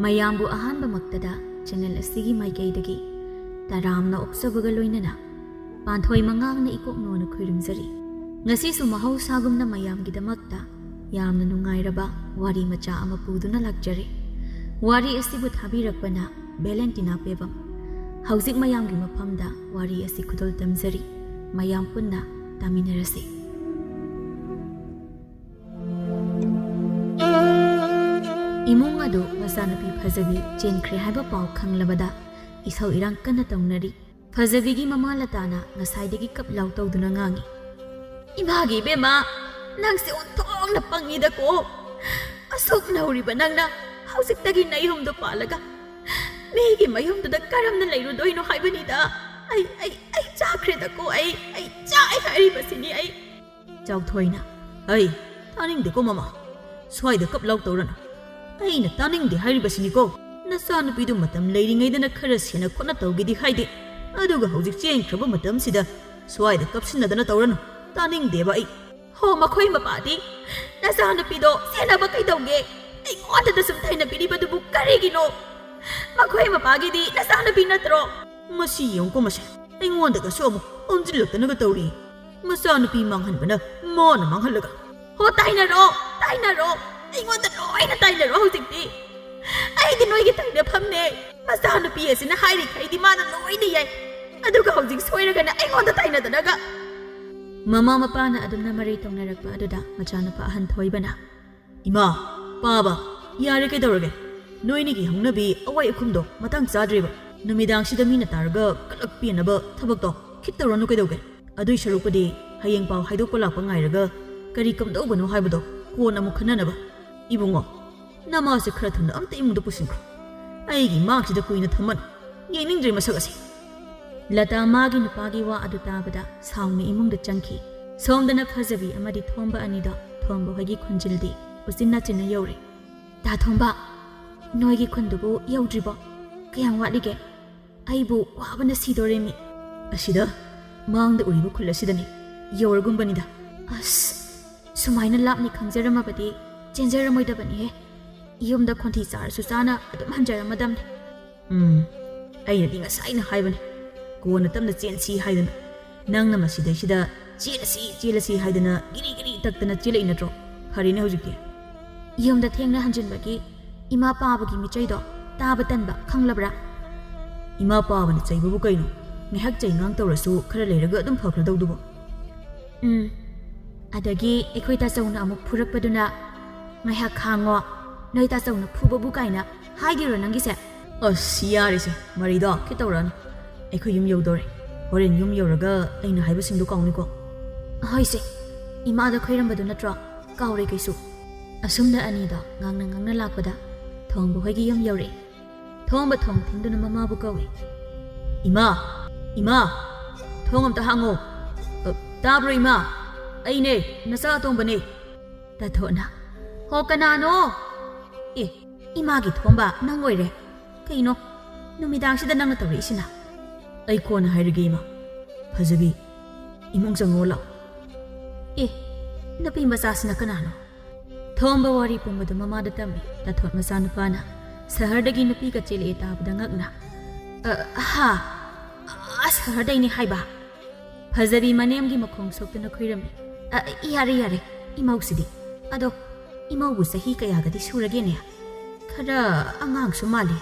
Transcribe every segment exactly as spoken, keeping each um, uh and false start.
ꯃꯌꯥꯝꯕꯨ ꯑꯍꯥꯟꯕꯃꯛꯇꯗ ꯆꯦꯅꯦꯜ ꯑꯁꯤꯒꯤ ꯃꯥꯏꯀꯩꯗꯒꯤ ꯇꯔꯥꯝꯅ ꯑꯣꯛꯆꯕꯒ ꯂꯣꯏꯅꯅ ꯄꯥꯟꯊꯣꯏ ꯃꯉꯥꯡꯅ ꯏꯀꯣꯛ ꯅꯣꯟꯅ ꯈꯨꯔꯨꯝꯖꯔꯤ꯫ ꯉꯁꯤꯁꯨ ꯃꯍꯧꯁꯥꯒꯨꯝꯅ ꯃꯌꯥꯝꯒꯤꯗꯃꯛꯇ ꯌꯥꯝꯅ ꯅꯨꯡꯉꯥꯏꯔꯕ ꯋꯥꯔꯤ ꯃꯆꯥ ꯑꯃ ꯄꯨꯗꯨꯅ ꯂꯥꯛꯆꯔꯤ꯫ ꯋꯥꯔꯤ ꯑꯁꯤꯕꯨ ꯊꯥꯕꯤꯔꯛꯄꯅ ꯚꯦꯂꯦꯟꯇꯤꯅꯥ ꯄꯦꯕꯝ꯫ ꯍꯧꯖꯤꯛ ꯃꯌꯥꯝꯒꯤ ꯃꯐꯝꯗ ꯋꯥꯔꯤ ꯑꯁꯤ ꯈꯨꯗꯣꯜ ꯇꯝꯖꯔꯤ꯫ ꯃꯌꯥꯝ ꯄꯨꯟꯅ ꯇꯥꯃꯤꯟꯅꯔꯁꯤ꯫ ꯏꯃꯨꯡ ꯑꯗꯨ ꯃꯆꯥꯅꯨꯄꯤ ꯐꯖꯕꯤ ꯆꯦꯟꯈ꯭ꯔꯦ ꯍꯥꯏꯕ ꯄꯥꯎ ꯈꯪꯂꯕꯗ ꯏꯁꯧ ꯏꯔꯥꯡ ꯀꯟꯅ ꯇꯧꯅꯔꯤ꯫ ꯐꯖꯕꯤꯒꯤ ꯃꯃꯥ ꯂꯇꯥꯅ ꯉꯁꯥꯏꯗꯒꯤ ꯀꯞ ꯂꯥꯎ ꯇꯧꯗꯨꯅ ꯉꯥꯡꯉꯤ, "ꯏꯃꯥꯒꯤ ꯏꯕꯦꯝꯃ, ꯅꯪꯁꯦ ꯑꯣꯟꯊꯣꯛꯅ ꯄꯪꯉꯤꯗꯀꯣ꯫ ꯑꯁꯨꯛ ꯅꯧꯔꯤꯕ ꯅꯪꯅ ꯍꯧꯖꯤꯛꯇꯒꯤ ꯅꯌꯨꯝꯗꯣ ꯄꯥꯜꯂꯒ ꯃꯤꯒꯤ ꯃꯌꯨꯝꯗꯨꯗ ꯀꯔꯝꯅ ꯂꯩꯔꯨꯗꯣꯏꯅꯣ ꯍꯥꯏꯕꯅꯤꯗ꯫ ꯑꯩ, ꯑꯩ, ꯑꯩ ꯆꯥꯈ꯭ꯔꯦꯗꯀꯣ, ꯑꯩ, ꯑꯩ ꯆꯥꯏ ꯍꯥꯏꯔꯤꯕꯁꯤꯅꯤ ꯑꯩ꯫" ꯆꯥꯎꯊꯣꯏꯅ, "ꯑꯩ ꯇꯥꯅꯤꯡꯗꯦꯀꯣ ꯃꯃꯥ, ꯁ꯭ꯋꯥꯏꯗ ꯀꯞ ꯂꯥꯎ ꯇꯧꯔꯅꯨ꯫ ꯑꯩꯅ ꯇꯥꯅꯤꯡꯗꯦ ꯍꯥꯏꯔꯤꯕꯁꯤꯅꯤꯀꯣ꯫ ꯅꯆꯥꯅꯨꯄꯤꯗꯨ ꯃꯇꯝ ꯂꯩꯔꯤꯉꯩꯗꯅ ꯈꯔ ꯁꯦꯟꯅ ꯈꯣꯠꯅ ꯇꯧꯒꯦꯗꯤ ꯍꯥꯏꯗꯦ, ꯑꯗꯨꯒ ꯍꯧꯖꯤꯛ ꯆꯦꯟꯈ꯭ꯔꯕ ꯃꯇꯝꯁꯤꯗ ꯁ꯭ꯋꯥꯏꯗ ꯀꯞꯁꯤꯟꯅꯗꯅ ꯇꯧꯔꯅꯨ, ꯇꯥꯅꯤꯡꯗꯦꯕ ꯑꯩ꯫" "ꯍꯣ, ꯃꯈꯣꯏ ꯃꯄꯥꯗꯤ ꯅꯆꯥꯅꯨꯄꯤꯗꯣ ꯁꯦꯟꯅꯕ ꯀꯩꯗꯧꯒꯦ? ꯑꯩꯉꯣꯟꯗꯗ ꯁꯨꯝ ꯇꯥꯏꯅꯕꯤꯔꯤꯕꯗꯨꯕꯨ ꯀꯔꯤꯒꯤꯅꯣ? ꯃꯈꯣꯏ ꯃꯄꯥꯒꯤꯗꯤ ꯅꯆꯥꯅꯨꯄꯤ ꯅꯠꯇ꯭ꯔꯣ?" ꯃꯁꯤ ꯌꯦꯡꯉꯨꯀꯣ, ꯃꯁꯦ ꯑꯩꯉꯣꯟꯗꯒꯁꯨ ꯑꯃꯨꯛ ꯑꯣꯟꯁꯤꯜꯂꯛꯇꯅꯒ ꯇꯧꯔꯤ꯫ ꯃꯆꯥꯅꯨꯄꯤ ꯃꯥꯡꯍꯟꯕꯅ ꯃꯥꯅ ꯃꯥꯡꯍꯜꯂꯒ꯫ "ꯍꯣ, ꯇꯥꯏꯅꯔꯣ, ꯇꯥꯏꯅꯔꯣ, ꯑꯩꯉꯣꯟꯗ ꯂꯣꯏꯅ ꯇꯥꯏꯅꯔꯣ ꯍꯧꯖꯤꯛꯇꯤ꯫ ꯑꯩꯗꯤ ꯅꯣꯏꯒꯤ ꯇꯥꯏꯅꯐꯝꯅꯦ꯫ ꯃꯆꯥꯅꯨꯄꯤ ꯑꯁꯤꯅ ꯍꯥꯏꯔꯤꯈꯩꯗꯤ ꯃꯥꯅ ꯂꯣꯏꯅ ꯌꯥꯏ, ꯑꯗꯨꯒ ꯍꯧꯖꯤꯛ ꯁꯣꯏꯔꯒꯅ ꯑꯩꯉꯣꯟꯗ ꯇꯥꯏꯅꯗꯅꯒ꯫" ꯃꯃꯥ ꯃꯄꯥꯅ ꯑꯗꯨꯝꯅ ꯃꯔꯩ ꯇꯧꯅꯔꯛꯄ ꯑꯗꯨꯗ ꯃꯆꯥꯅꯨꯄꯥ ꯑꯍꯟ ꯊꯣꯏꯕꯅ, "ꯏꯃꯥ, ꯄꯥꯕ, ꯌꯥꯔꯦ ꯀꯩꯗꯧꯔꯒꯦ? ꯅꯣꯏꯅꯤꯒꯤ ꯍꯧꯅꯕꯤ ꯑꯋꯥꯏ ꯑꯈꯨꯝꯗꯣ ꯃꯇꯥꯡ ꯆꯥꯗ꯭ꯔꯦꯕ꯫ ꯅꯨꯃꯤꯗꯥꯡꯁꯤꯗ ꯃꯤꯅ ꯇꯥꯔꯒ ꯀꯂꯛ ꯄꯦꯟꯅꯕ ꯊꯕꯛꯇꯣ ꯈꯤꯠ ꯇꯧꯔꯅꯨ ꯀꯩꯗꯧꯒꯦ? ꯑꯗꯨꯏ ꯁꯔꯨꯛꯄꯨꯗꯤ ꯍꯌꯦꯡ ꯄꯥꯎ ꯍꯥꯏꯗꯣꯛꯄ ꯂꯥꯛꯄ ꯉꯥꯏꯔꯒ ꯀꯔꯤ ꯀꯝꯗꯧꯕꯅꯣ ꯍꯥꯏꯕꯗꯣ ꯀꯣꯟꯅ ꯑꯃꯨꯛ ꯈꯟꯅꯅꯕ꯫ ꯏꯕꯨꯡꯉꯣ, ꯅꯃꯥꯁꯦ ꯈꯔ ꯊꯨꯅ ꯑꯝꯇ ꯏꯃꯨꯡꯗ ꯄꯨꯁꯤꯟꯈ꯭ꯔꯣ꯫ ꯑꯩꯒꯤ ꯃꯥꯡꯁꯤꯗ ꯀꯨꯏꯅ ꯊꯝꯃꯅꯨ꯫ ꯌꯦꯡꯅꯤꯡꯗ꯭ꯔꯦ ꯃꯁꯛ ꯑꯁꯦ꯫" ꯂꯇꯥ ꯃꯥꯒꯤ ꯅꯨꯄꯥꯒꯤ ꯋꯥ ꯑꯗꯨ ꯇꯥꯕꯗ ꯁꯥꯎꯅ ꯏꯃꯨꯡꯗ ꯆꯪꯈꯤ꯫ ꯁꯣꯝꯗꯅ ꯐꯖꯕꯤ ꯑꯃꯗꯤ ꯊꯣꯝꯕ ꯑꯅꯤꯗꯣ ꯊꯣꯝꯕ ꯍꯣꯏꯒꯤ ꯈꯨꯟꯖꯤꯜꯗꯤ ꯎꯆꯤꯟ ꯅꯥꯆꯤꯟꯅ ꯌꯧꯔꯦ꯫ "ꯇꯥ ꯊꯣꯝꯕ, ꯅꯣꯏꯒꯤ ꯈꯨꯟꯗꯨꯕꯨ ꯌꯧꯗ꯭ꯔꯤꯕꯣ? ꯀꯌꯥꯝ ꯋꯥꯠꯂꯤꯒꯦ? ꯑꯩꯕꯨ ꯋꯥꯕꯅ ꯁꯤꯗꯣꯔꯦꯃꯤ꯫" "ꯑꯁꯤꯗ, ꯃꯥꯡꯗ ꯎꯔꯤꯕ ꯈꯨꯜ ꯑꯁꯤꯗꯅꯤ, ꯌꯧꯔꯒꯨꯝꯕꯅꯤꯗ꯫" "ꯑꯁ, ꯁꯨꯃꯥꯏꯅ ꯂꯥꯞꯅꯤ ꯈꯪꯖꯔꯝꯃꯕꯗꯤ ꯆꯦꯟꯖꯔꯝꯃꯣꯏꯗꯕꯅꯤꯍꯦ꯫ ꯌꯨꯝꯗ ꯈꯣꯟꯊꯤ ꯆꯥꯔꯁꯨ ꯆꯥꯅ ꯑꯗꯨꯝ ꯍꯟꯖꯔꯝꯃꯗꯝꯅꯤ꯫ ꯎꯝ, ꯑꯩꯅꯗꯤ ꯉꯁꯥꯏꯅ ꯍꯥꯏꯕꯅꯤ, ꯀꯣꯟꯅ ꯇꯞꯅ ꯆꯦꯟꯁꯤ ꯍꯥꯏꯗꯅ꯫ ꯅꯪꯅ ꯃꯁꯤꯗꯩꯁꯤꯗ "ꯆꯦꯜꯂꯁꯤ, ꯆꯦꯜꯂꯁꯤ" ꯍꯥꯏꯗꯅ ꯒꯤꯔꯤ ꯒꯤꯔꯤ ꯇꯛꯇꯅ ꯆꯦꯜꯂꯛꯏ ꯅꯠꯇ꯭ꯔꯣ? ꯐꯔꯦꯅꯦ ꯍꯧꯖꯤꯛꯇꯤ꯫ ꯌꯨꯝꯗ ꯊꯦꯡꯅ ꯍꯟꯖꯤꯟꯕꯒꯤ ꯏꯃꯥ ꯄꯥꯕꯒꯤ ꯃꯤꯆꯩꯗꯣ ꯇꯥꯕ ꯇꯟꯕ, ꯈꯪꯂꯕ꯭ꯔꯥ? ꯏꯃꯥ ꯄꯥꯕꯅ ꯆꯩꯕꯕꯨ ꯀꯩꯅꯣ? ꯉꯥꯏꯍꯥꯛ ꯆꯩꯉꯥꯡ ꯇꯧꯔꯁꯨ ꯈꯔ ꯂꯩꯔꯒ ꯑꯗꯨꯝ ꯐꯈ꯭ꯔꯗꯧꯗꯨꯕꯨ꯫ ꯎꯝ꯫ ꯑꯗꯒꯤ ꯑꯩꯈꯣꯏ ꯇꯥꯆꯧꯅ ꯑꯃꯨꯛ ꯐꯨꯔꯛꯄꯗꯨꯅ, "ꯉꯥꯏꯍꯥꯛ ꯈꯥꯡꯉꯣ, ꯅꯣꯏ ꯇꯥꯆꯧꯅ ꯐꯨꯕꯕꯨ" ꯀꯥꯏꯅ ꯍꯥꯏꯗꯣꯏꯔꯣ ꯅꯪꯒꯤꯁꯦ? ꯑꯁ, ꯌꯥꯔꯦꯁꯦ, ꯃꯔꯩꯗꯣ ꯈꯤꯠ ꯇꯧꯔꯛꯑꯅꯨ꯫ ꯑꯩꯈꯣꯏ ꯌꯨꯝ ꯌꯧꯗꯧꯔꯦ꯫ ꯍꯣꯔꯦꯟ ꯌꯨꯝ ꯌꯧꯔꯒ ꯑꯩꯅ ꯍꯥꯏꯕꯁꯤꯡꯗꯣ ꯀꯥꯎꯅꯤꯀꯣ꯫ ꯍꯣꯏꯁꯦ, ꯏꯃꯥꯗ ꯈꯣꯏꯔꯝꯕꯗꯨ ꯅꯠꯇ꯭ꯔꯣ? ꯀꯥꯎꯔꯦ ꯀꯩꯁꯨ꯫ ꯑꯁꯨꯝꯅ ꯑꯅꯤꯗꯣ ꯉꯥꯡꯅ ꯉꯥꯡꯅ ꯂꯥꯛꯄꯗ ꯊꯣꯡꯕ ꯍꯣꯏꯒꯤ ꯌꯨꯝ ꯌꯧꯔꯛꯑꯦ꯫ ꯊꯣꯡꯕ ꯊꯣꯡ ꯊꯤꯟꯗꯨꯅ ꯃꯃꯥꯕꯨ ꯀꯧꯏ꯫ "ꯏꯃꯥ! ꯏꯃꯥ! ꯊꯣꯡ ꯑꯝꯇ ꯍꯥꯡꯉꯣ!" "ꯑ, ꯇꯥꯕ꯭ꯔꯣ ꯏꯃꯥ? ꯑꯩꯅꯦ, ꯅꯆꯥ ꯑꯇꯣꯝꯕꯅꯦ!" ꯇꯥꯊꯣꯠꯅ, "ꯍꯣ, ꯀꯅꯥꯅꯣ? ꯑꯦ, ꯏꯃꯥꯒꯤ ꯊꯣꯝꯕ, ꯅꯪ ꯑꯣꯏꯔꯦ? ꯀꯩꯅꯣ, ꯅꯨꯃꯤꯗꯥꯡꯁꯤꯗ ꯅꯪꯅ ꯇꯧꯔꯛꯏꯁꯤꯅ?" "ꯑꯩ ꯀꯣꯟꯅ ꯍꯥꯏꯔꯒꯦ ꯏꯃꯥ꯫ ꯐꯖꯕꯤ, ꯏꯃꯨꯡ ꯆꯪꯉꯛꯑꯣ ꯂꯥꯛꯑꯣ꯫" "ꯑꯦ, ꯅꯨꯄꯤ ꯃꯆꯥꯁꯤꯅ ꯀꯅꯥꯅꯣ?" ꯊꯣꯝꯕ ꯋꯥꯔꯤ ꯄꯨꯝꯕꯗꯨ ꯃꯃꯥꯗ ꯇꯝꯃꯤ꯫ ꯇꯥꯊꯣꯠ ꯃꯆꯥꯅꯨꯄꯥꯅ ꯁꯍꯔꯗꯒꯤ ꯅꯨꯄꯤꯒ ꯆꯦꯜꯂꯛꯑꯦ ꯇꯥꯕꯗ ꯉꯛꯅ, "ꯑ, ꯍꯥ? ꯑ, ꯁꯍꯔꯗꯩꯅꯤ ꯍꯥꯏꯕ?" ꯐꯖꯕꯤ ꯃꯅꯦꯝꯒꯤ ꯃꯈꯣꯡ ꯁꯣꯛꯇꯨꯅ ꯈꯨꯏꯔꯝꯃꯤ꯫ "ꯑ, ꯌꯥꯔꯦ, ꯌꯥꯔꯦ, ꯏꯃꯧꯁꯤꯗꯤ꯫ ꯑꯗꯣ, ꯏꯃꯧꯕꯨ ꯆꯍꯤ ꯀꯌꯥꯒꯗꯤ ꯁꯨꯔꯒꯦꯅꯦ? ꯈꯔ ꯑꯉꯥꯡꯁꯨ ꯃꯥꯜꯂꯤ꯫"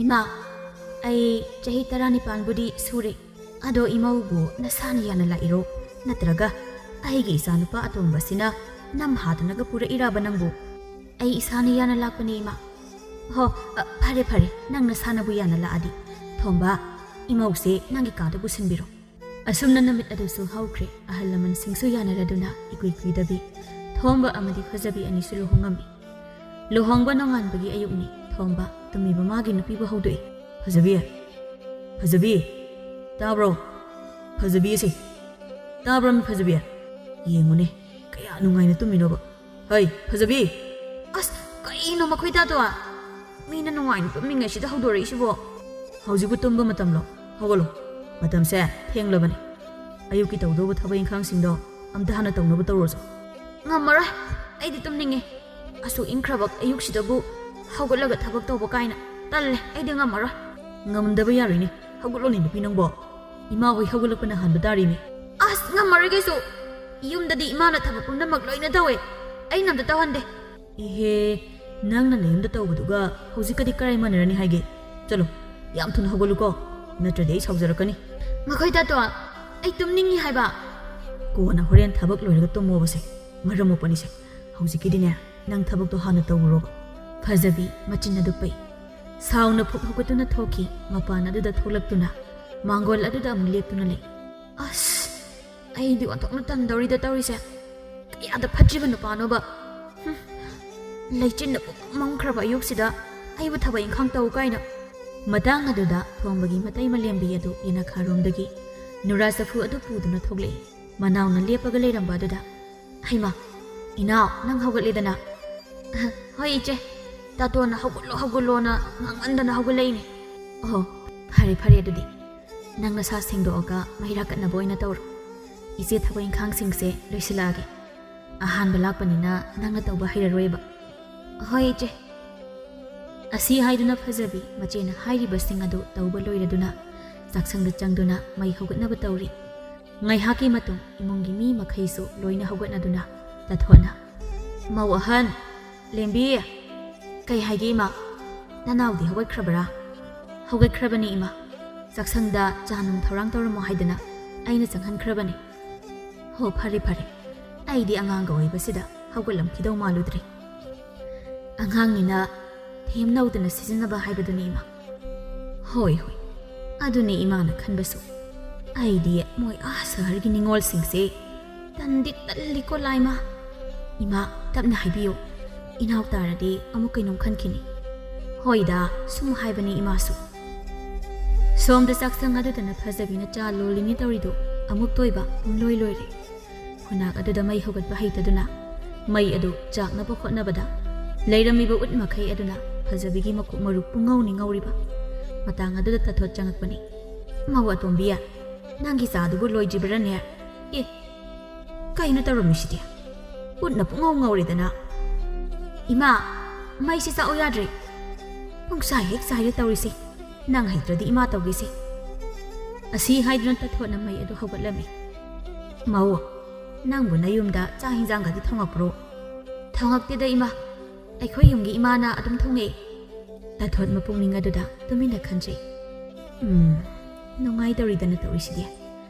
"ꯏꯃꯥ, ꯑꯩ ꯆꯍꯤ ꯇꯔꯥꯅꯤꯄꯥꯟꯕꯨꯗꯤ ꯁꯨꯔꯦ꯫ ꯑꯗꯣ ꯏꯃꯧꯕꯨ ꯅꯁꯥꯅ ꯌꯥꯅ ꯂꯥꯛꯏꯔꯣ? ꯅꯠꯇ꯭ꯔꯒ ꯑꯩꯒꯤ ꯏꯆꯥꯅꯨꯄꯥ ꯑꯇꯣꯝꯕꯁꯤꯅ ꯅꯝ ꯍꯥꯗꯅꯒ ꯄꯨꯔꯛꯏꯔꯕ ꯅꯪꯕꯨ?" "ꯑꯩ ꯏꯁꯥꯅ ꯌꯥꯅ ꯂꯥꯛꯄꯅꯦ, ꯏꯃꯥ꯫" "ꯍꯣ, ꯑ, ꯐꯔꯦ, ꯐꯔꯦ, ꯅꯪ ꯅꯁꯥꯅꯕꯨ ꯌꯥꯅ ꯂꯥꯛꯑꯗꯤ꯫ ꯊꯣꯝꯕ, ꯏꯃꯧꯁꯦ ꯅꯪꯒꯤ ꯀꯥꯗ ꯄꯨꯁꯤꯟꯕꯤꯔꯣ꯫" ꯑꯁꯨꯝꯅ ꯅꯨꯃꯤꯠ ꯑꯗꯨꯁꯨ ꯍꯧꯈ꯭ꯔꯦ꯫ ꯑꯍꯜ ꯂꯃꯟꯁꯤꯡꯁꯨ ꯌꯥꯅꯔꯗꯨꯅ ꯏꯀꯨꯏ ꯀꯨꯏꯗꯕꯤ ꯊꯣꯝꯕ ꯑꯃꯗꯤ ꯐꯖꯕꯤ ꯑꯅꯤꯁꯨ ꯂꯨꯍꯣꯡꯉꯝꯃꯤ꯫ ꯂꯨꯍꯣꯡꯕ ꯅꯣꯡꯉꯥꯟꯕꯒꯤ ꯑꯌꯨꯛꯅꯤ꯫ ꯊꯣꯝꯕ ꯇꯨꯝꯃꯤꯕ ꯃꯥꯒꯤ ꯅꯨꯄꯤꯕꯨ ꯍꯧꯗꯣꯛꯏ꯫ "ꯐꯖꯕꯤ! ꯐꯖꯕꯤ! ꯇꯥꯕ꯭ꯔꯣ? ꯐꯖꯕꯤꯁꯦ! ꯇꯥꯕ꯭ꯔꯣ, ꯃꯤ ꯐꯖꯕꯤ? ꯌꯦꯡꯉꯨꯅꯦ, ꯀꯌꯥ ꯅꯨꯡꯉꯥꯏꯅ ꯇꯨꯝꯃꯤꯅꯣꯕ꯫ ꯍꯩ, ꯐꯖꯕꯤ!" "ꯑꯁ, ꯀꯩꯅꯣ ꯃꯈꯣꯏ ꯇꯥꯗꯣ? ꯃꯤꯅ ꯅꯨꯡꯉꯥꯏꯅ ꯇꯨꯝꯃꯤꯉꯩꯁꯤꯗ ꯍꯧꯗꯣꯔꯛꯏꯁꯤꯕꯣ?" "ꯍꯧꯖꯤꯛꯄꯨ ꯇꯨꯝꯕ ꯃꯇꯝꯂꯣ? ꯍꯧꯒꯠꯂꯣ, ꯃꯇꯝꯁꯦ ꯊꯦꯡꯂꯕꯅꯤ꯫ ꯑꯌꯨꯛꯀꯤ ꯇꯧꯗꯧꯕ ꯊꯕꯛ ꯏꯪꯈꯥꯡꯁꯤꯡꯗꯣ ꯑꯝꯇ ꯍꯥꯟꯅ ꯇꯧꯅꯕ ꯇꯧꯔꯣꯁꯦ꯫" "ꯉꯝꯃꯔꯣꯏ, ꯑꯩꯗꯤ ꯇꯨꯝꯅꯤꯡꯉꯦ꯫" ꯑꯁꯨꯛ ꯏꯪꯈ꯭ꯔꯕ ꯑꯌꯨꯛꯁꯤꯗꯕꯨ ꯍꯧꯒꯠꯂꯒ ꯊꯕꯛ ꯇꯧꯕ ꯀꯥꯏꯅ꯫ ꯇꯜꯂꯦ, ꯑꯩꯗꯤ ꯉꯝꯃꯔꯣꯏ꯫ ꯉꯝꯗꯕ ꯌꯥꯔꯣꯏꯅꯦ, ꯍꯧꯒꯠꯂꯣꯅꯦ ꯅꯨꯄꯤ ꯅꯪꯕꯣ꯫ ꯏꯃꯥ ꯍꯣꯏ ꯍꯧꯒꯠꯂꯛꯄꯅ ꯍꯥꯟꯕ ꯇꯥꯔꯤꯅꯦ꯫ ꯑꯁ, ꯉꯝꯃꯔꯣꯏ ꯀꯩꯁꯨ꯫ ꯌꯨꯝꯗꯗꯤ ꯏꯃꯥꯅ ꯊꯕꯛ ꯄꯨꯝꯅꯃꯛ ꯂꯣꯏꯅ ꯇꯧꯋꯦ, ꯑꯩꯅ ꯑꯝꯇ ꯇꯧꯍꯟꯗꯦ꯫ ꯏꯍꯦ, ꯅꯪꯅ ꯅꯌꯨꯝꯗ ꯇꯧꯕꯗꯨꯒ ꯍꯧꯖꯤꯛꯀꯗꯤ ꯀꯔꯥꯏ ꯃꯥꯟꯅꯔꯅꯤ ꯍꯥꯏꯒꯦ? ꯆꯠꯂꯣ, ꯌꯥꯝ ꯊꯨꯅ ꯍꯧꯒꯠꯂꯨꯀꯣ, ꯅꯠꯇ꯭ꯔꯗꯤ ꯑꯩ ꯁꯥꯎꯖꯔꯛꯀꯅꯤ꯫ ꯉꯈꯣꯏ ꯇꯥꯇꯣꯟ, ꯑꯩ ꯇꯨꯝꯅꯤꯡꯉꯤ ꯍꯥꯏꯕ꯫ ꯀꯣꯟꯅ ꯍꯣꯔꯦꯟ ꯊꯕꯛ ꯂꯣꯏꯔꯒ ꯇꯨꯝꯃꯣꯕꯁꯦ, ꯃꯔꯝ ꯃꯣꯛꯄꯅꯤꯁꯦ꯫ ꯍꯧꯖꯤꯛꯀꯤꯗꯤꯅꯦ, ꯅꯪ ꯊꯕꯛꯇꯣ ꯍꯥꯟꯅ ꯇꯧꯔꯨꯔꯣꯕ꯫ ꯐꯖꯕꯤ ꯃꯆꯤꯟ ꯑꯗꯨ ꯄꯩ꯫ ꯁꯥꯎꯅ ꯐꯨꯛ ꯍꯧꯒꯠꯇꯨꯅ ꯊꯣꯛꯈꯤ꯫ ꯃꯄꯥꯟ ꯑꯗꯨꯗ ꯊꯣꯛꯂꯛꯇꯨꯅ ꯃꯥꯡꯒꯣꯜ ꯑꯗꯨꯗ ꯑꯃꯨꯛ ꯂꯦꯞꯇꯨꯅ ꯂꯩ꯫ ꯑꯁ, ꯑꯩꯗꯤ ꯑꯣꯟꯊꯣꯛꯅ ꯇꯟꯗꯧꯔꯤꯗ ꯇꯧꯔꯤꯁꯦ꯫ ꯀꯌꯥꯗ ꯐꯠꯇ꯭ꯔꯤꯕ ꯅꯨꯄꯥꯅꯣꯕ꯫ ꯍꯨꯝ, ꯂꯩꯆꯤꯟꯅ ꯄꯨꯝꯃꯝ ꯃꯝꯈ꯭ꯔꯕ ꯑꯌꯨꯛꯁꯤꯗ ꯑꯩꯕꯨ ꯊꯕꯛ ꯏꯪꯈꯥꯡ ꯇꯧ ꯀꯥꯏꯅ꯫ ꯃꯇꯥꯡ ꯑꯗꯨꯗ ꯊꯣꯡꯕꯒꯤ ꯃꯇꯩ ꯃꯂꯦꯝꯕꯤ ꯑꯗꯨ ꯌꯦꯅꯈꯥꯔꯣꯝꯗꯒꯤ ꯅꯨꯔꯥ ꯆꯐꯨ ꯑꯗꯨ ꯄꯨꯗꯨꯅ ꯊꯣꯛꯂꯛꯏ꯫ ꯃꯅꯥꯎꯅ ꯂꯦꯞꯄꯒ ꯂꯩꯔꯝꯕ ꯑꯗꯨꯗ, "ꯍꯩꯃꯥ, ꯏꯅꯥꯎ, ꯅꯪ ꯍꯧꯒꯠꯂꯦꯗꯅ?" "ꯍꯣꯏ, ꯏꯆꯦ, ꯇꯥꯇꯣꯟꯅ ꯍꯧꯒꯠꯂꯣ, ꯍꯧꯒꯠꯂꯣꯅ ꯉꯥꯡꯃꯟꯗꯅ ꯍꯧꯒꯠꯂꯛꯏꯅꯦ꯫" "ꯑꯣꯍꯣ, ꯐꯔꯦ, ꯐꯔꯦ, ꯑꯗꯨꯗꯤ ꯅꯪ ꯅꯁꯥ ꯁꯦꯡꯗꯣꯛꯑꯒ ꯃꯩ ꯔꯥꯀꯠꯅꯕ ꯑꯣꯏꯅ ꯇꯧꯔꯣ꯫ ꯏꯆꯦ ꯊꯕꯛ ꯏꯪꯈꯥꯡꯁꯤꯡꯁꯦ ꯂꯣꯏꯁꯤꯜꯂꯛꯑꯒꯦ꯫ ꯑꯍꯥꯟꯕ ꯂꯥꯛꯄꯅꯤꯅ ꯅꯪꯅ ꯇꯧꯕ ꯍꯩꯔꯔꯣꯏꯕ꯫" "ꯍꯣꯏ, ꯏꯆꯦ꯫" ꯑꯁꯤ ꯍꯥꯏꯗꯨꯅ ꯐꯖꯕꯤ ꯃꯆꯦꯅ ꯍꯥꯏꯔꯤꯕꯁꯤꯡ ꯑꯗꯨ ꯇꯧꯕ ꯂꯣꯏꯔꯗꯨꯅ ꯆꯥꯛꯁꯪꯗ ꯆꯪꯗꯨꯅ ꯃꯩ ꯍꯧꯒꯠꯅꯕ ꯇꯧꯔꯤ꯫ ꯉꯥꯏꯍꯥꯛꯀꯤ ꯃꯇꯨꯡ ꯏꯃꯨꯡꯒꯤ ꯃꯤ ꯃꯈꯩꯁꯨ ꯂꯣꯏꯅ ꯍꯧꯒꯠꯅꯗꯨꯅ ꯇꯥꯊꯣꯠꯅ, "ꯃꯧ ꯑꯍꯟ, ꯂꯦꯝꯕꯤ꯫" "ꯀꯩ ꯍꯥꯏꯒꯦ, ꯏꯃꯥ? ꯅꯅꯥꯎꯗꯤ ꯍꯧꯒꯠꯈ꯭ꯔꯕꯔꯥ?" "ꯍꯧꯒꯠꯈ꯭ꯔꯕꯅꯤ, ꯏꯃꯥ꯫ ꯆꯥꯛꯁꯪꯗ ꯆꯥ ꯅꯨꯡ ꯊꯧꯔꯥꯡ ꯇꯧꯔꯝꯃꯣ ꯍꯥꯏꯗꯅ ꯑꯩꯅ ꯆꯪꯍꯟꯈ꯭ꯔꯕꯅꯤ꯫" "ꯍꯣ, ꯐꯔꯦ, ꯐꯔꯦ꯫ ꯑꯩꯗꯤ ꯑꯉꯥꯡꯒ ꯑꯣꯏꯕꯁꯤꯗ ꯍꯧꯒꯠꯂꯝꯈꯤꯗꯧ ꯃꯥꯜꯂꯨꯗ꯭ꯔꯦ꯫" "ꯑꯉꯥꯡꯅꯤꯅ ꯊꯦꯝꯅꯧꯗꯅ ꯁꯤꯖꯤꯟꯅꯕ ꯍꯥꯏꯕꯗꯨꯅꯤ, ꯏꯃꯥ꯫" "ꯍꯣꯏ, ꯍꯣꯏ, ꯑꯗꯨꯅꯤ ꯏꯃꯥꯅ ꯈꯟꯕꯁꯨ꯫ ꯑꯩꯗꯤ ꯃꯣꯏ ꯑꯥ ꯁꯍꯔꯒꯤ ꯅꯤꯉꯣꯜꯁꯤꯡꯁꯦ ꯇꯟꯗꯤ ꯇꯜꯂꯤꯀꯣ, ꯂꯥꯏꯃ꯫" "ꯏꯃꯥ, ꯇꯞꯅ ꯍꯥꯏꯕꯤꯌꯨ꯫ ꯏꯅꯥꯎ ꯇꯥꯔꯗꯤ ꯑꯃꯨꯛ ꯀꯩꯅꯣꯝ ꯈꯟꯈꯤꯅꯤ꯫" "ꯍꯣꯏꯗ, ꯁꯨꯝ ꯍꯥꯏꯕꯅꯤ ꯏꯃꯥꯁꯨ꯫" ꯁꯣꯝꯗ ꯆꯥꯛꯁꯪ ꯑꯗꯨꯗꯅ ꯐꯖꯕꯤꯅ ꯆꯥ ꯂꯣꯜꯂꯤꯅꯤ ꯇꯧꯔꯤꯗꯨ ꯑꯃꯨꯛ ꯇꯣꯏꯕ ꯄꯨꯝꯂꯣꯏ ꯂꯣꯏꯔꯦ꯫ ꯈꯨꯅꯥꯛ ꯑꯗꯨꯗ ꯃꯩ ꯍꯧꯒꯠꯄ ꯍꯩꯇꯗꯨꯅ ꯃꯩ ꯑꯗꯨ ꯆꯥꯛꯅꯕ ꯍꯣꯠꯅꯕꯗ ꯂꯩꯔꯝꯃꯤꯕ ꯎꯠ ꯃꯈꯩ ꯑꯗꯨꯅ ꯐꯖꯕꯤꯒꯤ ꯃꯀꯣꯛ ꯃꯔꯨ ꯄꯨꯡꯉꯧꯅꯤ ꯉꯧꯔꯤꯕ꯫ ꯃꯇꯥꯡ ꯑꯗꯨꯗ ꯇꯥꯊꯣꯠ ꯆꯪꯉꯛꯄꯅꯤ꯫ "ꯃꯧ ꯑꯇꯣꯝꯕꯤ, ꯅꯪꯒꯤ ꯆꯥꯗꯨꯕꯨ ꯂꯣꯏꯗ꯭ꯔꯤꯕꯔꯅꯦ? ꯑꯦ, ꯀꯩꯅꯣ ꯇꯧꯔꯝꯃꯤꯁꯤꯗꯤ? ꯎꯠꯅ ꯄꯨꯡꯉꯧ ꯉꯧꯔꯦꯗꯅ꯫" ꯏꯃꯥ, ꯃꯩꯁꯤ ꯆꯥꯛꯎ ꯌꯥꯗ꯭ꯔꯦ꯫ ꯄꯨꯡꯁꯥꯏ ꯍꯦꯛ ꯆꯥꯏꯔꯦ ꯇꯧꯔꯤꯁꯦ꯫ ꯅꯪ ꯍꯩꯇ꯭ꯔꯗꯤ ꯏꯃꯥ ꯇꯧꯒꯦꯁꯦ꯫ ꯑꯁꯤ ꯍꯥꯏꯗꯨꯅ ꯇꯥꯊꯣꯠꯅ ꯃꯩ ꯑꯗꯨ ꯍꯧꯒꯠꯂꯝꯃꯤ꯫ ꯃꯧ, ꯅꯪꯕꯨ ꯅꯌꯨꯝꯗ ꯆꯥꯛ ꯍꯤꯟꯖꯥꯡꯒꯗꯤ ꯊꯣꯡꯉꯛꯄ꯭ꯔꯣ? ꯊꯣꯡꯉꯛꯇꯦꯗ ꯏꯃꯥ, ꯑꯩꯈꯣꯏ ꯌꯨꯝꯒꯤ ꯏꯃꯥꯅ ꯑꯗꯨꯝ ꯊꯣꯡꯉꯛꯑꯦ꯫ ꯇꯥꯊꯣꯠ ꯃꯄꯨꯛꯅꯤꯡ ꯑꯗꯨꯗ ꯇꯨꯃꯤꯟꯅ ꯈꯟꯖꯩ꯫ ꯎꯝ, ꯅꯨꯡꯉꯥꯏꯗꯧꯔꯤꯗꯅ ꯇꯧꯔꯤꯁꯤꯗꯤ꯫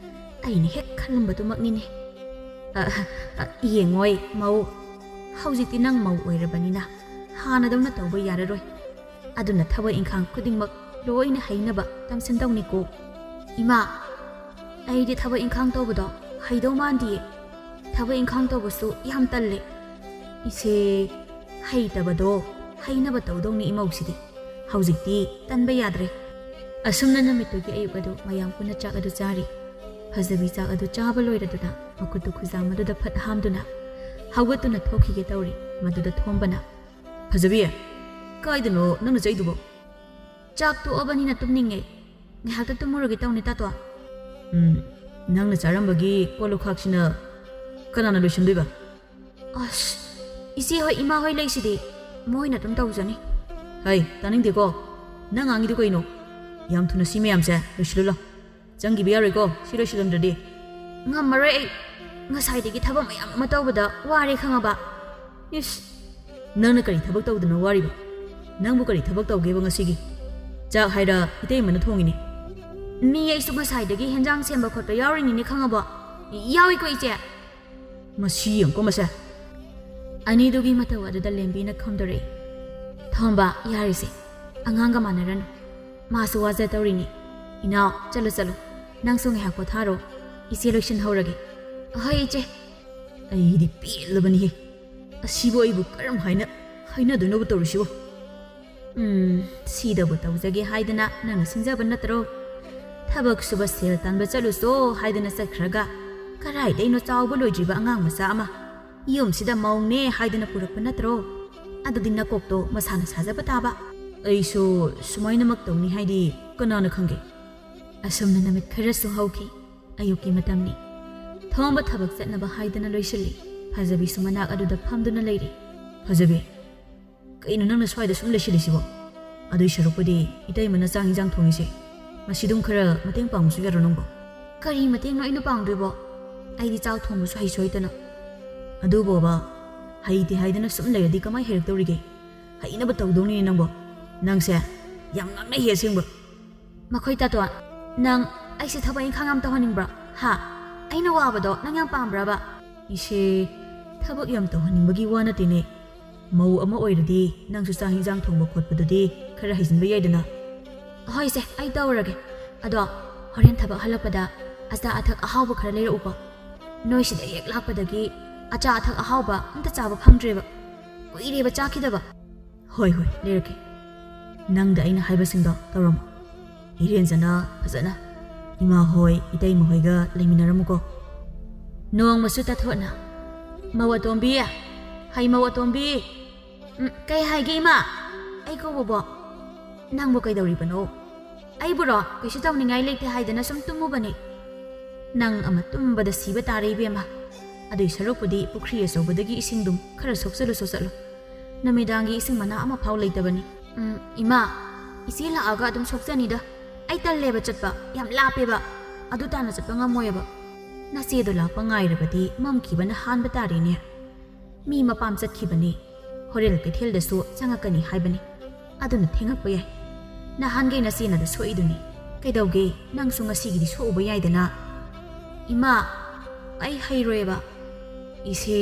ꯑꯩꯅ ꯍꯦꯛ ꯈꯜꯂꯝꯕꯗꯨꯃꯛꯅꯤꯅꯦ꯫ ꯑ, ꯑ, ꯌꯦꯡꯉꯣꯏ ꯃꯧ, ꯍꯧꯖꯤꯛꯇꯤ ꯅꯪ ꯃꯧ ꯑꯣꯏꯔꯕꯅꯤꯅ ꯍꯥꯟꯅꯗꯧꯅ ꯇꯧꯕ ꯌꯥꯔꯔꯣꯏ꯫ ꯑꯗꯨꯅ ꯊꯕꯛ ꯏꯪꯈꯥꯡ ꯈꯨꯗꯤꯡꯃꯛ ꯂꯣꯏꯅ ꯍꯩꯅꯕ ꯇꯝꯁꯤꯟꯗꯧꯅꯤꯀꯣ꯫ ꯏꯃꯥ, ꯑꯩꯗꯤ ꯊꯕꯛ ꯏꯪꯈꯥꯡ ꯇꯧꯕꯗꯣ ꯍꯩꯗꯧ ꯃꯥꯟꯗꯤꯌꯦ꯫ ꯊꯕꯛ ꯏꯪꯈꯥꯡ ꯇꯧꯕꯁꯨ ꯌꯥꯝ ꯇꯜꯂꯦ꯫ ꯏꯆꯦ, ꯍꯩꯇꯕꯗꯣ ꯍꯩꯅꯕ ꯇꯧꯗꯧꯅꯤ ꯏꯃꯧꯁꯤꯗꯤ꯫ ꯍꯧꯖꯤꯛꯇꯤ ꯇꯟꯕ ꯌꯥꯗ꯭ꯔꯦ꯫ ꯑꯁꯨꯝꯅ ꯅꯨꯃꯤꯠꯇꯨꯒꯤ ꯑꯌꯨꯛ ꯑꯗꯨ ꯃꯌꯥꯝ ꯄꯨꯟꯅ ꯆꯥꯛ ꯑꯗꯨ ꯆꯥꯔꯤ꯫ ꯐꯖꯕꯤ ꯆꯥꯛ ꯑꯗꯨ ꯆꯥꯕ ꯂꯣꯏꯔꯗꯨꯅ ꯃꯈꯨꯠꯇꯨ ꯈꯨꯖꯥ ꯃꯗꯨꯗ ꯐꯠ ꯍꯥꯝꯗꯨꯅ ꯍꯧꯒꯠꯇꯨꯅ ꯊꯣꯛꯈꯤꯒꯦ ꯇꯧꯔꯤ꯫ ꯃꯗꯨꯗ ꯊꯣꯝꯕꯅ, "ꯐꯖꯕꯤ, ꯀꯥꯏꯗꯅꯣ ꯅꯪꯅ ꯆꯠꯂꯤꯗꯨꯕꯣ?" "ꯆꯥꯛ ꯇꯣꯛꯑꯕꯅꯤꯅ ꯇꯨꯝꯅꯤꯡꯉꯦ꯫ ꯉꯥꯏꯍꯥꯛꯇ ꯇꯨꯝꯃꯨꯔꯒꯦ ꯇꯧꯅꯤ ꯇꯥꯇꯣ꯫" "ꯎꯝ, ꯅꯪꯅ ꯆꯥꯔꯝꯕꯒꯤ ꯀꯣꯜ ꯂꯨꯈꯥꯛꯁꯤꯅ ꯀꯅꯥꯅ ꯂꯣꯏꯁꯤꯟꯗꯣꯏꯕ?" "ꯑꯁ, ꯏꯆꯦ ꯍꯣꯏ, ꯏꯃꯥ ꯍꯣꯏ ꯂꯩꯁꯤꯗꯤ, ꯃꯣꯏꯅ ꯑꯗꯨꯝ ꯇꯧꯖꯅꯤ꯫" "ꯍꯩ, ꯇꯥꯅꯤꯡꯗꯦꯀꯣ꯫ ꯅꯪ ꯉꯥꯡꯉꯤꯗꯨ ꯀꯩꯅꯣ? ꯌꯥꯝ ꯊꯨꯅ ꯁꯤ ꯃꯌꯥꯝꯁꯦ ꯂꯣꯏꯁꯤꯜꯂꯨ ꯂꯥꯎ꯫ ꯆꯪꯈꯤꯕ ꯌꯥꯔꯣꯏꯀꯣ, ꯁꯤ ꯂꯣꯏꯁꯤꯜꯂꯝꯗ꯭ꯔꯗꯤ꯫" "ꯉꯝꯃꯔꯣꯏ ꯑꯩ꯫ ꯉꯁꯥꯏꯗꯒꯤ ꯊꯕꯛ ꯃꯌꯥꯝ ꯑꯃ ꯇꯧꯕꯗ ꯋꯥꯔꯦ ꯈꯪꯉꯕ꯫" "ꯏꯁ, ꯅꯪꯅ ꯀꯔꯤ ꯊꯕꯛ ꯇꯧꯗꯅ ꯋꯥꯔꯤꯕ? ꯅꯪꯕꯨ ꯀꯔꯤ ꯊꯕꯛ ꯇꯧꯒꯦꯕ ꯉꯁꯤꯒꯤ? ꯆꯥꯛ ꯍꯥꯏꯔ ꯏꯇꯩꯃꯅ ꯊꯣꯡꯉꯤꯅꯦ꯫" "ꯃꯤ ꯑꯩꯁꯨ ꯉꯁꯥꯏꯗꯒꯤ ꯍꯦꯟꯖꯥꯡ ꯁꯦꯝꯕ ꯈꯣꯠꯄ ꯌꯥꯎꯔꯤꯅꯤꯅꯦ ꯈꯪꯉꯕꯣ꯫ ꯌꯥꯎꯏꯀꯣ ꯏꯆꯦ꯫" "ꯃꯁꯤ ꯌꯦꯡꯉꯨꯀꯣ ꯃꯁꯦ꯫" ꯑꯅꯤꯗꯨꯒꯤ ꯃꯇꯧ ꯑꯗꯨꯗ ꯂꯦꯝꯕꯤꯅ ꯈꯝꯗꯣꯔꯛꯏ꯫ "ꯊꯣꯝꯕ, ꯌꯥꯔꯤꯁꯦ, ꯑꯉꯥꯡꯒ ꯃꯥꯟꯅꯔꯅꯨ꯫ ꯃꯥꯁꯨ ꯋꯥꯖ ꯇꯧꯔꯤꯅꯤ꯫ ꯏꯅꯥꯎ, ꯆꯠꯂꯣ ꯆꯠꯂꯣ, ꯅꯪꯁꯨ ꯉꯥꯏꯍꯥꯛ ꯄꯣꯊꯥꯔꯣ꯫ ꯏꯆꯦ ꯂꯣꯏꯁꯤꯟꯍꯧꯔꯒꯦ꯫" "ꯍꯣꯏ ꯏꯆꯦ꯫" "ꯑꯩꯗꯤ ꯄꯦꯜꯂꯕꯅꯤꯍꯦ꯫ ꯑꯁꯤꯕꯨ ꯑꯩꯕꯨ ꯀꯔꯝ ꯍꯥꯏꯅ ꯍꯥꯏꯅꯗꯣꯏꯅꯣꯕ ꯇꯧꯔꯤꯁꯤꯕꯨ?" "ꯎꯝ, ꯁꯤꯗꯕꯨ ꯇꯧꯖꯒꯦ ꯍꯥꯏꯗꯅ ꯅꯪꯅ ꯁꯤꯟꯖꯕ ꯅꯠꯇ꯭ꯔꯣ? ꯊꯕꯛ ꯁꯨꯕ ꯁꯦꯜ ꯇꯥꯟꯕ ꯆꯠꯂꯨꯆꯣ ꯍꯥꯏꯗꯅ ꯆꯠꯈ꯭ꯔꯒ ꯀꯔꯥꯏꯗꯩꯅꯣ ꯆꯥꯎꯕ ꯂꯣꯏꯗ꯭ꯔꯤꯕ ꯑꯉꯥꯡ ꯃꯆꯥ ꯑꯃ ꯌꯨꯝꯁꯤꯗ ꯃꯧꯅꯦ ꯍꯥꯏꯗꯅ ꯄꯨꯔꯛꯄ ꯅꯠꯇ꯭ꯔꯣ? ꯑꯗꯨꯗꯤ ꯅꯀꯣꯛꯇꯣ ꯃꯁꯥꯅ ꯁꯥꯖꯕ ꯇꯥꯕ꯫" "ꯑꯩꯁꯨ ꯁꯨꯃꯥꯏꯅꯃꯛ ꯇꯧꯅꯤ ꯍꯥꯏꯗꯤ ꯀꯅꯥꯅ ꯈꯪꯒꯦ?" ꯑꯁꯨꯝꯅ ꯅꯨꯃꯤꯠ ꯈꯔꯁꯨ ꯍꯧꯈꯤ꯫ ꯑꯌꯨꯛꯀꯤ ꯃꯇꯝꯅꯤ꯫ ꯊꯣꯝꯕ ꯊꯕꯛ ꯆꯠꯅꯕ ꯍꯥꯏꯗꯅ ꯂꯣꯏꯁꯤꯜꯂꯤ꯫ ꯐꯖꯕꯤꯁꯨ ꯃꯅꯥꯛ ꯑꯗꯨꯗ ꯐꯝꯗꯨꯅ ꯂꯩꯔꯤ꯫ "ꯐꯖꯕꯤ, "ꯀꯩꯅꯣ ꯅꯪꯅ ꯁ꯭ꯋꯥꯏꯗ ꯁꯨꯝ ꯂꯩꯁꯤꯜꯂꯤꯁꯤꯕꯣ? ꯑꯗꯨꯏ ꯁꯔꯨꯛꯄꯨꯗꯤ ꯏꯇꯩꯃꯅ ꯆꯥꯛ ꯏꯟꯖꯥꯡ ꯊꯣꯡꯉꯤꯁꯦ, ꯃꯁꯤꯗꯨꯝ ꯈꯔ ꯃꯇꯦꯡ ꯄꯥꯡꯉꯨꯁꯨ ꯌꯥꯔꯣ ꯅꯪꯕꯣ?" "ꯀꯔꯤ ꯃꯇꯦꯡꯅꯣ ꯑꯩꯅ ꯄꯥꯡꯗꯣꯏꯕꯣ? ꯑꯩꯗꯤ ꯆꯥꯛ ꯊꯣꯡꯕꯁꯨ ꯍꯩꯁꯨ ꯍꯩꯇꯅ꯫" "ꯑꯗꯨꯕꯣꯕ, ꯍꯩꯇꯦ ꯍꯥꯏꯗꯅ ꯁꯨꯝ ꯂꯩꯔꯗꯤ ꯀꯃꯥꯏ ꯍꯩꯔꯛꯇꯧꯔꯤꯒꯦ? ꯍꯩꯅꯕ ꯇꯧꯗꯧꯅꯤꯅꯦ ꯅꯪꯕꯣ꯫ ꯅꯪꯁꯦ ꯌꯥꯝ ꯉꯥꯡꯅꯩꯍꯦ ꯑꯁꯦꯡꯕ꯫" "ꯃꯈꯣꯏ ꯇꯥꯇꯣꯟ, ꯅꯪ ꯑꯩꯁꯦ ꯊꯕꯛ ꯏꯪꯈꯥꯡ ꯌꯥꯝ ꯇꯧꯍꯟꯅꯤꯡꯕ꯭ꯔꯥ? ꯍꯥ? ꯑꯩꯅ ꯋꯥꯕꯗꯣ ꯅꯪ ꯌꯥꯝ ꯄꯥꯝꯕ꯭ꯔꯕ?" "ꯏꯁꯦ, ꯊꯕꯛ ꯌꯥꯝ ꯇꯧꯍꯟꯅꯤꯡꯕꯒꯤ ꯋꯥ ꯅꯠꯇꯦꯅꯦ꯫ ꯃꯧ ꯑꯃ ꯑꯣꯏꯔꯗꯤ ꯅꯪꯁꯨ ꯆꯥꯛ ꯏꯟꯖꯥꯡ ꯊꯣꯡꯕ ꯈꯣꯠꯄꯗꯨꯗꯤ ꯈꯔ ꯍꯩꯖꯤꯟꯕ ꯌꯥꯏꯗꯅ꯫" "ꯍꯣꯏꯁꯦ, ꯑꯩ ꯇꯧꯔꯒꯦ꯫ ꯑꯗꯣ ꯍꯣꯔꯦꯟ ꯊꯕꯛ ꯍꯜꯂꯛꯄꯗ ꯑꯆꯥ ꯑꯊꯛ ꯑꯍꯥꯎꯕ ꯈꯔ ꯂꯩꯔꯛꯎꯀꯣ꯫ ꯅꯣꯏ ꯁꯤꯗ ꯍꯦꯛ ꯂꯥꯛꯄꯗꯒꯤ ꯑꯆꯥ ꯑꯊꯛ ꯑꯍꯥꯎꯕ ꯑꯝꯇ ꯆꯥꯕ ꯐꯪꯗ꯭ꯔꯦꯕ꯫ ꯀꯨꯏꯔꯦꯕ ꯆꯥꯈꯤꯗꯕ꯫" "ꯍꯣꯏ, ꯍꯣꯏ, ꯂꯩꯔꯛꯀꯦ꯫ ꯅꯪꯗ ꯑꯩꯅ ꯍꯥꯏꯕꯁꯤꯡꯗꯣ ꯇꯧꯔꯝꯃꯣ꯫ ꯏꯔꯦꯟꯖꯅ ꯐꯖꯅ ꯏꯃꯥ ꯍꯣꯏ, ꯏꯇꯩꯃ ꯍꯣꯏꯒ ꯂꯩꯃꯤꯟꯅꯔꯝꯃꯨꯀꯣ꯫" ꯅꯣꯡꯃꯁꯨ ꯇꯥꯊꯣꯠꯅ, "ꯃꯧ ꯑꯇꯣꯝꯕꯤ, ꯍꯩ ꯃꯧ ꯑꯇꯣꯝꯕꯤ꯫" "ꯎꯝ, ꯀꯩ ꯍꯥꯏꯒꯦ ꯏꯃꯥ? ꯑꯩ ꯀꯧꯕꯕꯣ? ꯅꯪꯕꯨ ꯀꯩꯗꯧꯔꯤꯕꯅꯣ?" "ꯑꯩꯕꯨꯔꯣ? ꯀꯩꯁꯨ ꯇꯧꯅꯤꯡꯉꯥꯏ ꯂꯩꯇꯦ ꯍꯥꯏꯗꯅ ꯁꯨꯝ ꯇꯨꯝꯃꯨꯕꯅꯤ꯫" "ꯅꯪ ꯑꯃ ꯇꯨꯝꯕꯗ ꯁꯤꯕ ꯇꯥꯔꯦ ꯏꯕꯦꯝꯃ꯫ ꯑꯗꯨꯏ ꯁꯔꯨꯛꯄꯨꯗꯤ ꯄꯨꯈ꯭ꯔꯤ ꯑꯆꯧꯕꯗꯒꯤ ꯏꯁꯤꯡꯗꯨꯝ ꯈꯔ ꯁꯣꯛꯆꯜꯂꯨ ꯁꯣꯛꯆꯠꯂꯨ꯫ ꯅꯨꯃꯤꯗꯥꯡꯒꯤ ꯏꯁꯤꯡ ꯃꯅꯥ ꯑꯃꯐꯥꯎ ꯂꯩꯇꯕꯅꯤ꯫" "ꯎꯝ, ꯏꯃꯥ, ꯏꯆꯦ ꯂꯥꯛꯑꯒ ꯑꯗꯨꯝ ꯁꯣꯛꯆꯅꯤꯗ꯫ ꯑꯩ ꯇꯜꯂꯦꯕ ꯆꯠꯄ, ꯌꯥꯝ ꯂꯥꯞꯄꯦꯕ꯫ ꯑꯗꯨ ꯇꯥꯅ ꯆꯠꯄ ꯉꯝꯃꯣꯏꯕ꯫" "ꯅꯆꯦꯗꯣ ꯂꯥꯛꯄ ꯉꯥꯏꯔꯕꯗꯤ ꯃꯝꯈꯤꯕꯅ ꯍꯥꯟꯕ ꯇꯥꯔꯦꯅꯦ꯫ ꯃꯤ ꯃꯄꯥꯝ ꯆꯠꯈꯤꯕꯅꯤ꯫ ꯍꯣꯔꯦꯟ ꯀꯩꯊꯦꯜꯗꯁꯨ ꯆꯪꯉꯛꯀꯅꯤ ꯍꯥꯏꯕꯅꯤ꯫ ꯑꯗꯨꯅ ꯊꯦꯡꯉꯛꯄ ꯌꯥꯏ꯫ ꯅꯍꯥꯟꯒꯩ ꯅꯆꯦꯅꯗ ꯁꯣꯛꯏꯗꯨꯅꯤ꯫ ꯀꯩꯗꯧꯒꯦ? ꯅꯪꯁꯨ ꯉꯁꯤꯒꯤꯗꯤ ꯁꯣꯛꯎꯕ ꯌꯥꯏꯗꯅ꯫" "ꯏꯃꯥ, ꯑꯩ ꯍꯩꯔꯣꯏꯕ꯫" "ꯏꯁꯦ,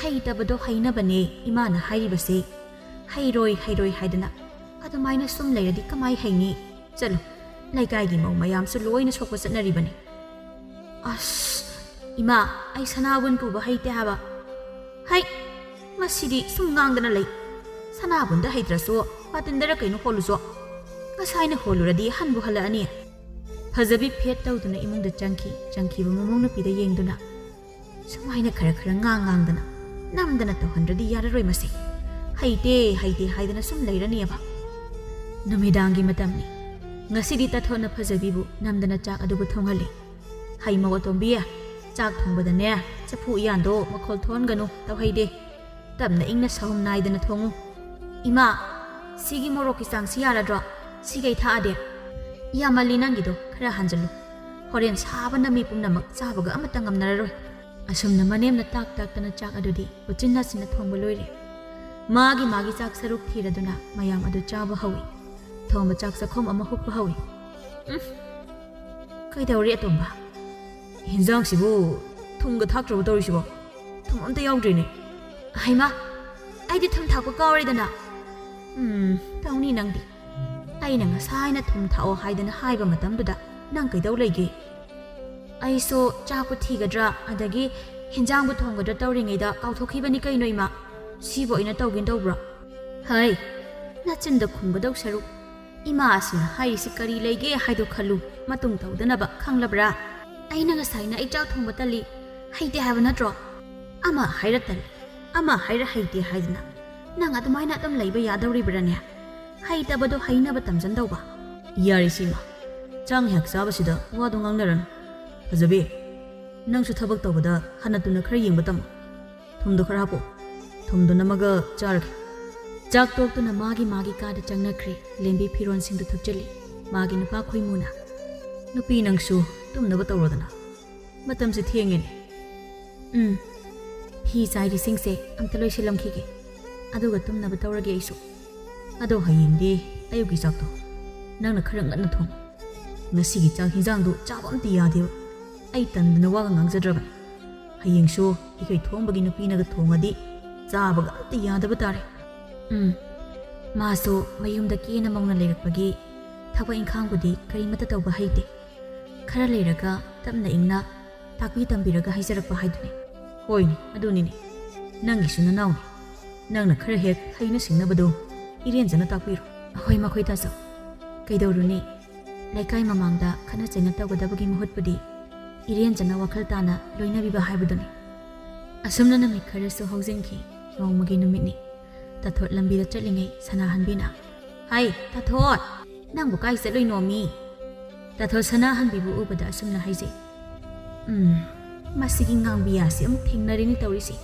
ꯍꯩꯇꯕꯗꯣ ꯍꯩꯅꯕꯅꯦ ꯏꯃꯥꯅ ꯍꯥꯏꯔꯤꯕꯁꯦ꯫ ꯍꯩꯔꯣꯏ, ꯍꯩꯔꯣꯏ ꯍꯥꯏꯗꯅ ꯑꯗꯨꯃꯥꯏꯅ ꯁꯨꯝ ꯂꯩꯔꯗꯤ ꯀꯃꯥꯏ ꯍꯩꯅꯤ? ꯆꯠꯂꯨ, ꯂꯩꯀꯥꯏꯒꯤ ꯃꯧ ꯃꯌꯥꯝꯁꯨ ꯂꯣꯏꯅ ꯁꯣꯛꯄ ꯆꯠꯅꯔꯤꯕꯅꯤ꯫" "ꯑꯁ, ꯏꯃꯥ, ꯑꯩ ꯁꯅꯥꯕꯨꯟ ꯄꯨꯕ ꯍꯩꯇꯦ ꯍꯥꯏꯕ꯫" "ꯍꯩ, ꯃꯁꯤꯗꯤ ꯁꯨꯝ ꯉꯥꯡꯗꯅ ꯂꯩ꯫ ꯁꯅꯥꯕꯨꯟꯗ ꯍꯩꯇ꯭ꯔꯁꯨ ꯕꯥꯇꯤꯟꯗꯔ ꯀꯩꯅꯣ ꯍꯣꯜꯂꯨꯆꯣ꯫ ꯉꯁꯥꯏꯅ ꯍꯣꯜꯂꯨꯔꯗꯤ ꯍꯟꯕꯨ ꯍꯜꯂꯛꯑꯅꯤ꯫" ꯐꯖꯕꯤ ꯐꯦꯠ ꯇꯧꯗꯨꯅ ꯏꯃꯨꯡꯗ ꯆꯪꯈꯤ꯫ ꯆꯪꯈꯤꯕ ꯃꯃꯧ ꯅꯨꯄꯤꯗ ꯌꯦꯡꯗꯨꯅ, "ꯁꯨꯃꯥꯏꯅ ꯈꯔ ꯈꯔ ꯉꯥꯡ ꯉꯥꯡꯗꯅ, ꯅꯝꯗꯅ ꯇꯧꯍꯟꯗ꯭ꯔꯗꯤ ꯌꯥꯔꯔꯣꯏ ꯃꯁꯤ꯫ ꯍꯩꯇꯦ, ꯍꯩꯇꯦ ꯍꯥꯏꯗꯅ ꯁꯨꯝ ꯂꯩꯔꯅꯦꯕ꯫" ꯅꯨꯃꯤꯗꯥꯡꯒꯤ ꯃꯇꯝꯅꯤ꯫ ꯉꯁꯤꯗꯤ ꯇꯥꯊꯣꯠꯅ ꯐꯖꯕꯤꯕꯨ ꯅꯝꯗꯅ ꯆꯥꯛ ꯑꯗꯨꯕꯨ ꯊꯣꯡꯍꯜꯂꯤ꯫ "ꯍꯩ ꯃꯧ ꯑꯇꯣꯝꯕꯤ, ꯆꯥꯛ ꯊꯣꯡꯕꯗꯅꯦ, ꯆꯐꯨ ꯎꯌꯥꯟꯗꯣ ꯃꯈꯣꯜ ꯊꯣꯛꯍꯟꯒꯅꯨ, ꯇꯧꯍꯩꯗꯦ꯫ ꯇꯞꯅ ꯏꯪꯅ ꯁꯥꯍꯨꯝ ꯅꯥꯏꯗꯅ ꯊꯣꯡꯉꯨ꯫ "ꯏꯃꯥ, ꯁꯤꯒꯤ ꯃꯣꯔꯣꯛꯀꯤ ꯆꯥꯡꯁꯤ ꯌꯥꯔꯗ꯭ꯔꯣ? ꯁꯤꯒꯩ ꯊꯥꯛꯑꯗꯤ?" "ꯌꯥꯝꯃꯜꯂꯤ ꯅꯪꯒꯤꯗꯣ, ꯈꯔ ꯍꯟꯖꯤꯜꯂꯨ꯫ ꯍꯣꯔꯦꯟ ꯁꯥꯕꯅ ꯃꯤ ꯄꯨꯝꯅꯃꯛ ꯆꯥꯕꯒ ꯑꯃꯠꯇ ꯉꯝꯅꯔꯔꯣꯏ꯫" ꯑꯁꯨꯝꯅ ꯃꯅꯦꯝꯅ ꯇꯥꯛ ꯇꯥꯛꯇꯅ ꯆꯥꯛ ꯑꯗꯨꯗꯤ ꯎꯆꯤꯟ ꯅꯥꯆꯤꯟꯅ ꯊꯣꯡꯕ ꯂꯣꯏꯔꯦ꯫ ꯃꯥꯒꯤ ꯃꯥꯒꯤ ꯆꯥꯛ ꯁꯔꯨꯛ ꯊꯤꯔꯗꯨꯅ ꯃꯌꯥꯝ ꯑꯗꯨ ꯆꯥꯕ ꯍꯧꯏ꯫ ꯊꯣꯡꯕ ꯆꯥꯛ ꯆꯥꯛꯈꯣꯝ ꯑꯃ ꯍꯨꯞꯄ ꯍꯧꯏ꯫ "ꯎꯝ, ꯀꯩꯗꯧꯔꯦ ꯑꯇꯣꯝꯕ? ꯍꯤꯟꯖꯥꯡꯁꯤꯕꯨ ꯊꯨꯝꯒ ꯊꯥꯛꯇ꯭ꯔꯕ ꯇꯧꯔꯤꯁꯤꯕꯣ? ꯊꯨꯝ ꯑꯝꯇ ꯌꯥꯎꯗ꯭ꯔꯦꯅꯦ꯫" "ꯍꯩꯃꯥ, ꯑꯩꯗꯤ ꯊꯨꯝ ꯊꯥꯛꯄ ꯀꯥꯎꯔꯦꯗꯅ꯫" "ꯎꯝ, ꯇꯧꯅꯤ ꯅꯪꯗꯤ꯫ ꯑꯩꯅ ꯉꯁꯥꯏꯅ ꯊꯨꯝ ꯊꯥꯛꯑꯣ ꯍꯥꯏꯗꯅ ꯍꯥꯏꯕ ꯃꯇꯝꯗꯨꯗ ꯅꯪ ꯀꯩꯗꯧ ꯂꯩꯒꯦ?" "ꯑꯩꯁꯨ ꯆꯥꯛꯄꯨ ꯊꯤꯒꯗ꯭ꯔꯥ, ꯑꯗꯒꯤ ꯍꯤꯟꯖꯥꯡꯕꯨ ꯊꯣꯡꯒꯗ꯭ꯔꯥ ꯇꯧꯔꯤꯉꯩꯗ ꯀꯥꯎꯊꯣꯛꯈꯤꯕꯅꯤ ꯀꯩꯅꯣ ꯏꯃꯥ꯫ ꯁꯤꯕꯨ ꯑꯩꯅ ꯇꯧꯒꯦꯅ ꯇꯧꯕ꯭ꯔꯣ?" "ꯍꯩ, ꯅꯆꯤꯟꯗ ꯈꯨꯝꯒꯗꯧ ꯁꯔꯨꯛ ꯏꯃꯥ ꯑꯁꯤꯅ ꯍꯥꯏꯔꯤꯁꯤ ꯀꯔꯤ ꯂꯩꯒꯦ ꯍꯥꯏꯗꯣ ꯈꯜꯂꯨ, ꯃꯇꯨꯡ ꯇꯧꯗꯅꯕ, ꯈꯪꯂꯕ꯭ꯔꯥ?" "ꯑꯩꯅ ꯉꯁꯥꯏꯅ ꯑꯩ ꯆꯥꯛ ꯊꯣꯡꯕ ꯇꯜꯂꯤ, ꯍꯩꯇꯦ ꯍꯥꯏꯕ ꯅꯠꯇ꯭ꯔꯣ?" "ꯑꯃ ꯍꯥꯏꯔ ꯇꯜꯂꯤ, ꯑꯃ ꯍꯥꯏꯔ ꯍꯩꯇꯦ ꯍꯥꯏꯗꯅ ꯅꯪ ꯑꯗꯨꯃꯥꯏꯅ ꯑꯗꯨꯝ ꯂꯩꯕ ꯌꯥꯗꯧꯔꯤꯕ꯭ꯔꯥꯅꯦ? ꯍꯩꯇꯕꯗꯣ ꯍꯩꯅꯕ ꯇꯝꯖꯟꯗꯧꯕ꯫" "ꯌꯥꯔꯦ ꯁꯤꯃ, ꯆꯥꯛ ꯉꯥꯏꯍꯥꯛ ꯆꯥꯕꯁꯤꯗ ꯋꯥꯗꯣ ꯉꯥꯡꯅꯔꯅꯨ꯫ ꯐꯖꯕꯤ, ꯅꯪꯁꯨ ꯊꯕꯛ ꯇꯧꯕꯗ ꯍꯟꯅ ꯇꯨꯅ ꯈꯔ ꯌꯦꯡꯕ ꯇꯝꯃꯨ꯫ ꯊꯨꯝꯗꯣ ꯈꯔ ꯍꯥꯞꯄꯣ꯫ ꯊꯨꯝꯗꯣ ꯅꯝꯃꯒ ꯆꯥꯔꯒꯦ꯫" ꯆꯥꯛ ꯇꯣꯛꯇꯨꯅ ꯃꯥꯒꯤ ꯃꯥꯒꯤ ꯀꯥꯗ ꯆꯪꯅꯈ꯭ꯔꯦ꯫ ꯂꯦꯝꯕꯤ ꯐꯤꯔꯣꯟꯁꯤꯡꯗꯨ ꯊꯨꯞꯆꯜꯂꯤ꯫ ꯃꯥꯒꯤ ꯅꯨꯄꯥ ꯈꯣꯏꯃꯨꯅ, "ꯅꯨꯄꯤ ꯅꯪꯁꯨ ꯇꯨꯝꯅꯕ ꯇꯧꯔꯣꯗꯅ꯫ ꯃꯇꯝꯁꯦ ꯊꯦꯡꯉꯦꯅꯦ꯫" "ꯎꯝ, ꯐꯤ ꯆꯥꯏꯔꯤꯁꯤꯡꯁꯦ ꯑꯝꯇ ꯂꯣꯏꯁꯤꯜꯂꯝꯈꯤꯒꯦ, ꯑꯗꯨꯒ ꯇꯨꯝꯅꯕ ꯇꯧꯔꯒꯦ ꯑꯩꯁꯨ꯫ ꯑꯗꯣ ꯍꯌꯦꯡꯗꯤ ꯑꯌꯨꯛꯀꯤ ꯆꯥꯛꯇꯣ ꯅꯪꯅ ꯈꯔ ꯉꯟꯅ ꯊꯣꯡꯉꯨ꯫ ꯉꯁꯤꯒꯤ ꯆꯥꯛ ꯍꯤꯟꯖꯥꯡꯗꯨ ꯆꯥꯕ ꯑꯝꯇ ꯌꯥꯗꯦꯕ꯫ ꯑꯩ ꯇꯟꯗꯅ ꯋꯥꯒ ꯉꯥꯡꯖꯗ꯭ꯔꯕꯅꯤ꯫ ꯍꯌꯦꯡꯁꯨ ꯑꯩꯈꯣꯏ ꯊꯣꯡꯕꯒꯤ ꯅꯨꯄꯤꯅꯒ ꯊꯣꯡꯉꯗꯤ ꯆꯥꯕꯒ ꯑꯝꯇ ꯌꯥꯗꯕ ꯇꯥꯔꯦ꯫" ꯎꯝ, ꯃꯥꯁꯨ ꯃꯌꯨꯝꯗ ꯀꯦꯅ ꯃꯧꯅ ꯂꯩꯔꯛꯄꯒꯤ ꯊꯕꯛ ꯏꯪꯈꯥꯡꯕꯨꯗꯤ ꯀꯔꯤꯃꯠꯇ ꯇꯧꯕ ꯍꯩꯇꯦ꯫ ꯈꯔ ꯂꯩꯔꯒ ꯇꯞꯅ ꯏꯪꯅ ꯇꯥꯛꯄꯤ ꯇꯝꯕꯤꯔꯒ ꯍꯥꯏꯖꯔꯛꯄ ꯍꯥꯏꯗꯨꯅꯤ꯫ ꯍꯣꯏꯅꯦ, ꯑꯗꯨꯅꯤꯅꯦ꯫ ꯅꯪꯒꯤꯁꯨ ꯅꯅꯥꯎꯅꯤ꯫ ꯅꯪꯅ ꯈꯔ ꯍꯦꯛ ꯍꯩꯅ ꯁꯤꯡꯅꯕꯗꯣ ꯏꯔꯦꯟꯖꯅ ꯇꯥꯛꯄꯤꯔꯣ꯫ ꯍꯣꯏ, ꯃꯈꯣꯏ ꯇꯥꯖꯧ꯫ ꯀꯩꯗꯧꯔꯨꯅꯤ? ꯂꯩꯀꯥꯏ ꯃꯃꯥꯡꯗ ꯈꯠꯅ ꯆꯩꯅ ꯇꯧꯒꯗꯕꯒꯤ ꯃꯍꯨꯠꯄꯨꯗꯤ ꯏꯔꯦꯟꯖꯅ ꯋꯥꯈꯜ ꯇꯥꯅ ꯂꯣꯏꯅꯕꯤꯕ ꯍꯥꯏꯕꯗꯨꯅꯤ꯫ ꯑꯁꯨꯝꯅ ꯅꯨꯃꯤꯠ ꯈꯔꯁꯨ ꯍꯧꯖꯤꯟꯈꯤ꯫ ꯅꯣꯡꯃꯒꯤ ꯅꯨꯃꯤꯠꯅꯤ꯫ ꯇꯥꯊꯣꯠ ꯂꯝꯕꯤꯗ ꯆꯠꯂꯤꯉꯩ ꯁꯅꯥꯍꯟꯕꯤꯅ, "ꯍꯥꯏ, ꯇꯥꯊꯣꯠ! ꯅꯪꯕꯨ ꯀꯥꯏ ꯆꯠꯂꯨꯏꯅꯣꯃꯤ?" ꯇꯥꯊꯣꯠ ꯁꯅꯥꯍꯟꯕꯤꯕꯨ ꯎꯕꯗ ꯑꯁꯨꯝꯅ ꯍꯥꯏꯖꯩ, "ꯎꯝ, ꯃꯁꯤꯒꯤ ꯉꯥꯡꯕꯤ ꯌꯥꯁꯤ ꯑꯃꯨꯛ ꯊꯦꯡꯅꯔꯤꯅꯤ ꯇꯧꯔꯤꯁꯤ꯫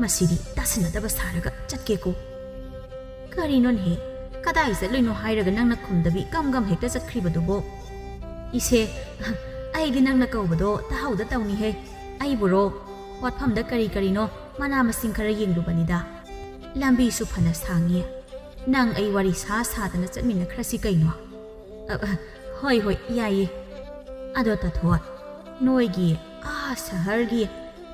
ꯃꯁꯤꯗꯤ ꯇꯥꯁꯤꯟꯅꯗꯕ ꯁꯥꯔꯒ ꯆꯠꯀꯦꯀꯣ꯫" "ꯀꯔꯤꯅꯣꯅꯦꯍꯦ? ꯀꯗꯥꯏ ꯆꯠꯂꯨꯏꯅꯣ ꯍꯥꯏꯔꯒ ꯅꯪꯅ ꯈꯨꯝꯗꯕꯤ ꯒꯝ ꯒꯝ ꯍꯦꯛꯇ ꯆꯠꯈ꯭ꯔꯤꯕꯗꯨꯕꯣ?" "ꯏꯆꯦ, ꯑꯩꯗꯤ ꯅꯪꯅ ꯀꯧꯕꯗꯣ ꯇꯥꯍꯧꯗ ꯇꯧꯅꯤꯍꯦ꯫ ꯑꯩꯕꯨꯔꯣ? ꯄꯣꯠꯐꯝꯗ ꯀꯔꯤ ꯀꯔꯤꯅꯣ ꯃꯅꯥ ꯃꯁꯤꯡ ꯈꯔ ꯌꯦꯡꯂꯨꯕꯅꯤꯗ꯫ ꯂꯝꯕꯤꯁꯨ ꯐꯅ ꯁꯥꯡꯉꯤ꯫ ꯅꯪ ꯑꯩ ꯋꯥꯔꯤ ꯁꯥ ꯁꯥꯗꯅ ꯆꯠꯃꯤꯟꯅꯈ꯭ꯔꯁꯤ ꯀꯩꯅꯣ?" "ꯑ, ꯑ, ꯍꯣꯏ, ꯍꯣꯏ, ꯌꯥꯏꯌꯦ꯫ ꯑꯗꯣ ꯇꯥꯊꯣꯠ, ꯅꯣꯏꯒꯤ ꯑꯥ ꯁꯍꯔꯒꯤ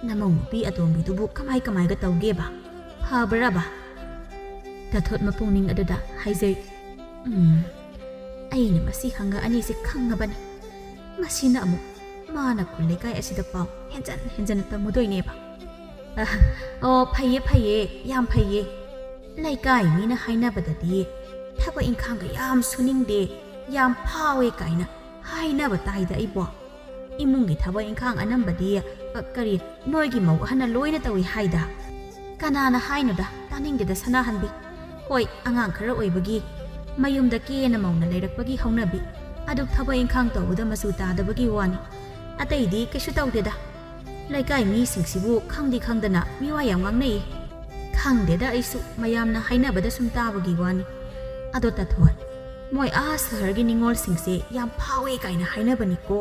ꯅꯃꯧ ꯅꯨꯄꯤ ꯑꯇꯣꯝꯕꯤꯗꯨꯕꯨ ꯀꯃꯥꯏ ꯀꯃꯥꯏꯒ ꯇꯧꯒꯦꯕ? ꯐꯕ꯭ꯔꯕ?" ꯇꯥꯊꯣꯠ ꯃꯄꯨꯛꯅꯤꯡ ꯑꯗꯨꯗ ꯍꯥꯏꯖꯩ, "ꯎꯝ, ꯑꯩꯅ ꯃꯁꯤ ꯍꯪꯉꯛꯑꯅꯤꯁꯦ ꯈꯪꯉꯕꯅꯤ꯫ ꯃꯁꯤꯅ ꯑꯃꯨꯛ ꯃꯥꯅ ꯈꯨꯜ ꯂꯩꯀꯥꯏ ꯑꯁꯤꯗ ꯄꯥꯎ ꯍꯦꯟꯖꯟ ꯍꯦꯟꯖꯟꯅ ꯇꯝꯃꯨꯗꯣꯏꯅꯦꯕ꯫" "ꯑ, ꯑꯣ, ꯐꯩꯌꯦ, ꯐꯩꯌꯦ, ꯌꯥꯝ ꯐꯩꯌꯦ꯫ ꯂꯩꯀꯥꯏ ꯃꯤꯅ ꯍꯥꯏꯅꯕꯗꯗꯤ ꯊꯕꯛ ꯏꯪꯈꯥꯡꯒ ꯌꯥꯝ ꯁꯨꯅꯤꯡꯗꯦ, ꯌꯥꯝ ꯐꯥꯎꯋꯦ" ꯀꯥꯏꯅ ꯍꯥꯏꯅꯕ ꯇꯥꯏꯗ ꯑꯩꯕꯣ꯫ ꯏꯃꯨꯡꯒꯤ ꯊꯕꯛ ꯏꯪꯈꯥꯡ ꯑꯅꯝꯕꯗꯤ, ꯑ, ꯀꯔꯤ, ꯅꯣꯏꯒꯤ ꯃꯧ ꯑꯍꯟꯅ ꯂꯣꯏꯅ ꯇꯧꯏ ꯍꯥꯏꯗ꯫ "ꯀꯅꯥꯅ ꯍꯥꯏꯅꯣꯗ, ꯇꯥꯅꯤꯡꯗꯦꯗ ꯁꯅꯥꯍꯟꯕꯤ꯫ ꯍꯣꯏ, ꯑꯉꯥꯡ ꯈꯔ ꯑꯣꯏꯕꯒꯤ, ꯃꯌꯨꯝꯗ ꯀꯦꯅ ꯃꯧꯅ ꯂꯩꯔꯛꯄꯒꯤ ꯍꯧꯅꯕꯤ, ꯑꯗꯨ ꯊꯕꯛ ꯏꯪꯈꯥꯡ ꯇꯧꯕꯗ ꯃꯆꯨ ꯇꯥꯗꯕꯒꯤ ꯋꯥꯅꯤ꯫ ꯑꯇꯩꯗꯤ ꯀꯩꯁꯨ ꯇꯧꯗꯦꯗ꯫ ꯂꯩꯀꯥꯏ ꯃꯤꯁꯤꯡꯁꯤꯕꯨ ꯈꯪꯗꯤ ꯈꯪꯗꯅ ꯃꯤꯋꯥ ꯌꯥꯝ ꯉꯥꯡꯅꯩ꯫" "ꯈꯪꯗꯦꯗ ꯑꯩꯁꯨ, ꯃꯌꯥꯝꯅ ꯍꯥꯏꯅꯕꯗ ꯁꯨꯝ ꯇꯥꯕꯒꯤ ꯋꯥꯅꯤ꯫ ꯑꯗꯣ ꯇꯥꯊꯣꯠ, ꯃꯣꯏ ꯑꯥ ꯁꯍꯔꯒꯤ ꯅꯤꯉꯣꯜꯁꯤꯡꯁꯦ ꯌꯥꯝ ꯐꯥꯎꯋꯦ ꯀꯥꯏꯅ ꯍꯥꯏꯅꯕꯅꯤꯀꯣ꯫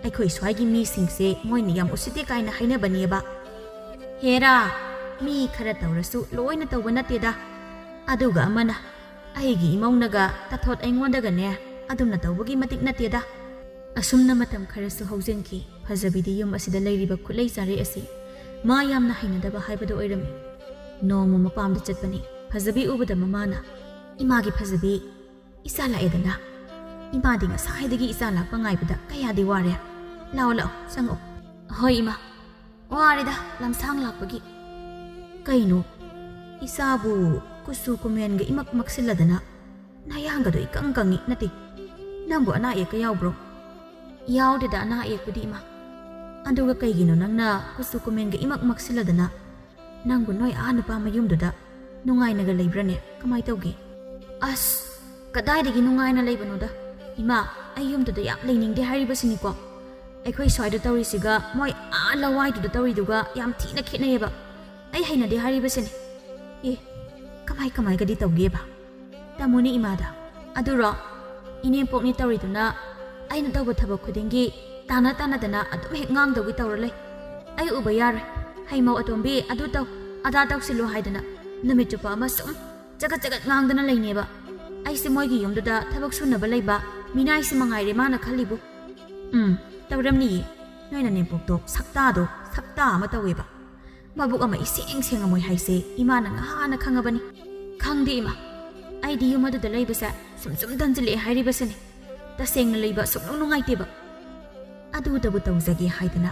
ꯑꯩꯈꯣꯏ ꯁ꯭ꯋꯥꯏꯒꯤ ꯃꯤꯁꯤꯡꯁꯦ ꯃꯣꯏꯅ ꯌꯥꯝ ꯎꯁꯤꯠꯇꯦ ꯀꯥꯏꯅ ꯍꯥꯏꯅꯕꯅꯦꯕ꯫" "ꯍꯦꯔꯥ, ꯃꯤ ꯈꯔ ꯇꯧꯔꯁꯨ ꯂꯣꯏꯅ ꯇꯧꯕ ꯅꯠꯇꯦꯗ꯫ ꯑꯗꯨꯒ ꯑꯃꯅ, ꯑꯩꯒꯤ ꯏꯃꯧꯅꯒ ꯇꯥꯊꯣꯠ ꯑꯩꯉꯣꯟꯗꯒꯅꯦ ꯑꯗꯨꯝꯅ ꯇꯧꯕꯒꯤ ꯃꯇꯤꯛ ꯅꯠꯇꯦꯗ꯫" ꯑꯁꯨꯝꯅ ꯃꯇꯝ ꯈꯔꯁꯨ ꯍꯧꯖꯤꯟꯈꯤ꯫ ꯐꯖꯕꯤꯗꯤ ꯌꯨꯝ ꯑꯁꯤꯗ ꯂꯩꯔꯤꯕ ꯈꯨꯠꯂꯩ ꯆꯥꯔꯦ ꯑꯁꯤ ꯃꯥ ꯌꯥꯝꯅ ꯍꯩꯅꯗꯕ ꯍꯥꯏꯕꯗꯨ ꯑꯣꯏꯔꯝꯃꯤ꯫ ꯅꯣꯡꯃ ꯃꯄꯥꯝꯗ ꯆꯠꯄꯅꯤ꯫ ꯐꯖꯕꯤ ꯎꯕꯗ ꯃꯃꯥꯅ, "ꯏꯃꯥꯒꯤ ꯐꯖꯕꯤ, ꯏꯆꯥ ꯂꯥꯛꯑꯦꯗꯅ꯫ ꯏꯃꯥꯗꯤ ꯉꯁꯥꯏꯗꯒꯤ ꯏꯆꯥ ꯂꯥꯛꯄ ꯉꯥꯏꯕꯗ ꯀꯌꯥꯗꯤ ꯋꯥꯔꯦ꯫ ꯂꯥꯛꯑꯣ, ꯂꯥꯛꯑꯣ, ꯆꯪꯉꯛꯑꯣ꯫" "ꯍꯣꯏ ꯏꯃꯥ, ꯋꯥꯔꯦꯗ ꯂꯝꯁꯥꯡ ꯂꯥꯛꯄꯒꯤ꯫" "ꯀꯩꯅꯣ, ꯏꯆꯥꯕꯨ ꯀꯨꯆꯨ ꯀꯨꯃꯦꯟꯒ ꯏꯃꯛ ꯃꯛꯁꯤꯜꯂꯗꯅ? ꯅꯌꯥꯡꯒꯗꯣ ꯏꯀꯪ ꯀꯪꯉꯤ꯫ ꯅꯠꯇꯦ, ꯅꯪꯕꯨ ꯑꯅꯥ ꯑꯌꯦꯛꯀ ꯌꯥꯎꯕ꯭ꯔꯣ?" "ꯌꯥꯎꯗꯦꯗ ꯑꯅꯥ ꯑꯌꯦꯛꯄꯨꯗꯤ ꯏꯃꯥ꯫ ꯑꯗꯨꯒ ꯀꯩꯒꯤꯅꯣ ꯅꯪꯅ ꯀꯨꯆꯨ ꯀꯨꯃꯦꯟꯒ ꯏꯃꯛ ꯃꯛꯁꯤꯜꯂꯗꯅ? ꯅꯪꯕꯨ ꯅꯣꯏ ꯑꯥ ꯅꯨꯄꯥ ꯃꯌꯨꯝꯗꯨꯗ ꯅꯨꯡꯉꯥꯏꯅꯒ ꯂꯩꯕ꯭ꯔꯅꯦ? ꯀꯃꯥꯏ ꯇꯧꯒꯦ?" "ꯑꯁ, ꯀꯗꯥꯏꯗꯒꯤ ꯅꯨꯡꯉꯥꯏꯅ ꯂꯩꯕꯅꯣꯗ ꯏꯃꯥ, ꯑꯩ ꯌꯨꯝꯗꯨꯗ ꯌꯥꯝ ꯂꯩꯅꯤꯡꯗꯦ ꯍꯥꯏꯔꯤꯕꯁꯤꯅꯤꯀꯣ꯫ ꯑꯩꯈꯣꯏ ꯁ꯭ꯋꯥꯏꯗ ꯇꯧꯔꯤꯁꯤꯒ ꯃꯣꯏ ꯑꯥ ꯂꯋꯥꯏꯗꯨꯗ ꯇꯧꯔꯤꯗꯨꯒ ꯌꯥꯝ ꯊꯤꯅ ꯈꯦꯠꯅꯩꯌꯦꯕ꯫ ꯑꯩ ꯍꯩꯅꯗꯦ ꯍꯥꯏꯔꯤꯕꯁꯤꯅꯤ꯫" "ꯑꯦ, ꯀꯃꯥꯏ ꯀꯃꯥꯏꯒꯗꯤ ꯇꯧꯒꯦꯕ? ꯇꯥꯃꯣꯅꯦ ꯏꯃꯥꯗ꯫ ꯑꯗꯨꯔꯣ? ꯏꯅꯦꯝꯄꯣꯛꯅꯤ ꯇꯧꯔꯤꯗꯨꯅ ꯑꯩꯅ ꯇꯧꯕ ꯊꯕꯛ ꯈꯨꯗꯤꯡꯒꯤ ꯇꯥꯅ ꯇꯥꯅꯗꯅ ꯑꯗꯨꯝ ꯍꯦꯛ ꯉꯥꯡꯗꯧꯒꯤ ꯇꯧꯔ ꯂꯩ꯫ ꯑꯩ ꯎꯕ ꯌꯥꯔꯣꯏ꯫ "ꯍꯩꯃꯧ ꯑꯇꯣꯝꯕꯤ, ꯑꯗꯨ ꯇꯧ, ꯑꯗꯥ ꯇꯧꯁꯤꯜꯂꯨ" ꯍꯥꯏꯗꯅ ꯅꯨꯃꯤꯠ ꯆꯨꯞꯄ ꯑꯃ ꯁꯨꯝ ꯆꯒꯠ ꯆꯒꯠ ꯉꯥꯡꯗꯅ ꯂꯩꯅꯦꯕ꯫ ꯑꯩꯁꯦ ꯃꯣꯏꯒꯤ ꯌꯨꯝꯗꯨꯗ ꯊꯕꯛ ꯁꯨꯅꯕ ꯂꯩꯕ ꯃꯤꯅꯥꯏꯁꯤ ꯃꯉꯥꯏꯔꯦ ꯃꯥꯅ ꯈꯜꯂꯤꯕꯨ꯫ ꯎꯝ, ꯇꯧꯔꯝꯅꯤꯌꯦ꯫ ꯅꯣꯏ ꯅꯅꯦꯝꯄꯣꯛꯇꯣ ꯁꯛꯇꯥꯗꯣ ꯁꯛꯇꯥ ꯑꯃ ꯇꯧꯋꯦꯕ꯫ ꯃꯕꯨꯛ ꯑꯃ ꯏꯁꯦꯡ ꯁꯦꯡꯉꯝꯃꯣꯏ ꯍꯥꯏꯁꯦ ꯏꯃꯥꯅ ꯉꯍꯥꯟꯅ ꯈꯪꯉꯕꯅꯤ꯫ ꯈꯪꯗꯦ ꯏꯃꯥ, ꯑꯩꯗꯤ ꯌꯨꯝ ꯑꯗꯨꯗ ꯂꯩꯕꯁꯦ ꯁꯨꯝ ꯁꯨꯝ ꯇꯟꯁꯤꯜꯂꯛꯑꯦ ꯍꯥꯏꯔꯤꯕꯁꯤꯅꯤ꯫ ꯇꯁꯦꯡꯅ ꯂꯩꯕ ꯁꯨꯡꯅꯨꯡ ꯅꯨꯡꯉꯥꯏꯇꯦꯕ꯫ ꯑꯗꯨꯇꯕꯨ ꯇꯧꯖꯒꯦ ꯍꯥꯏꯗꯅ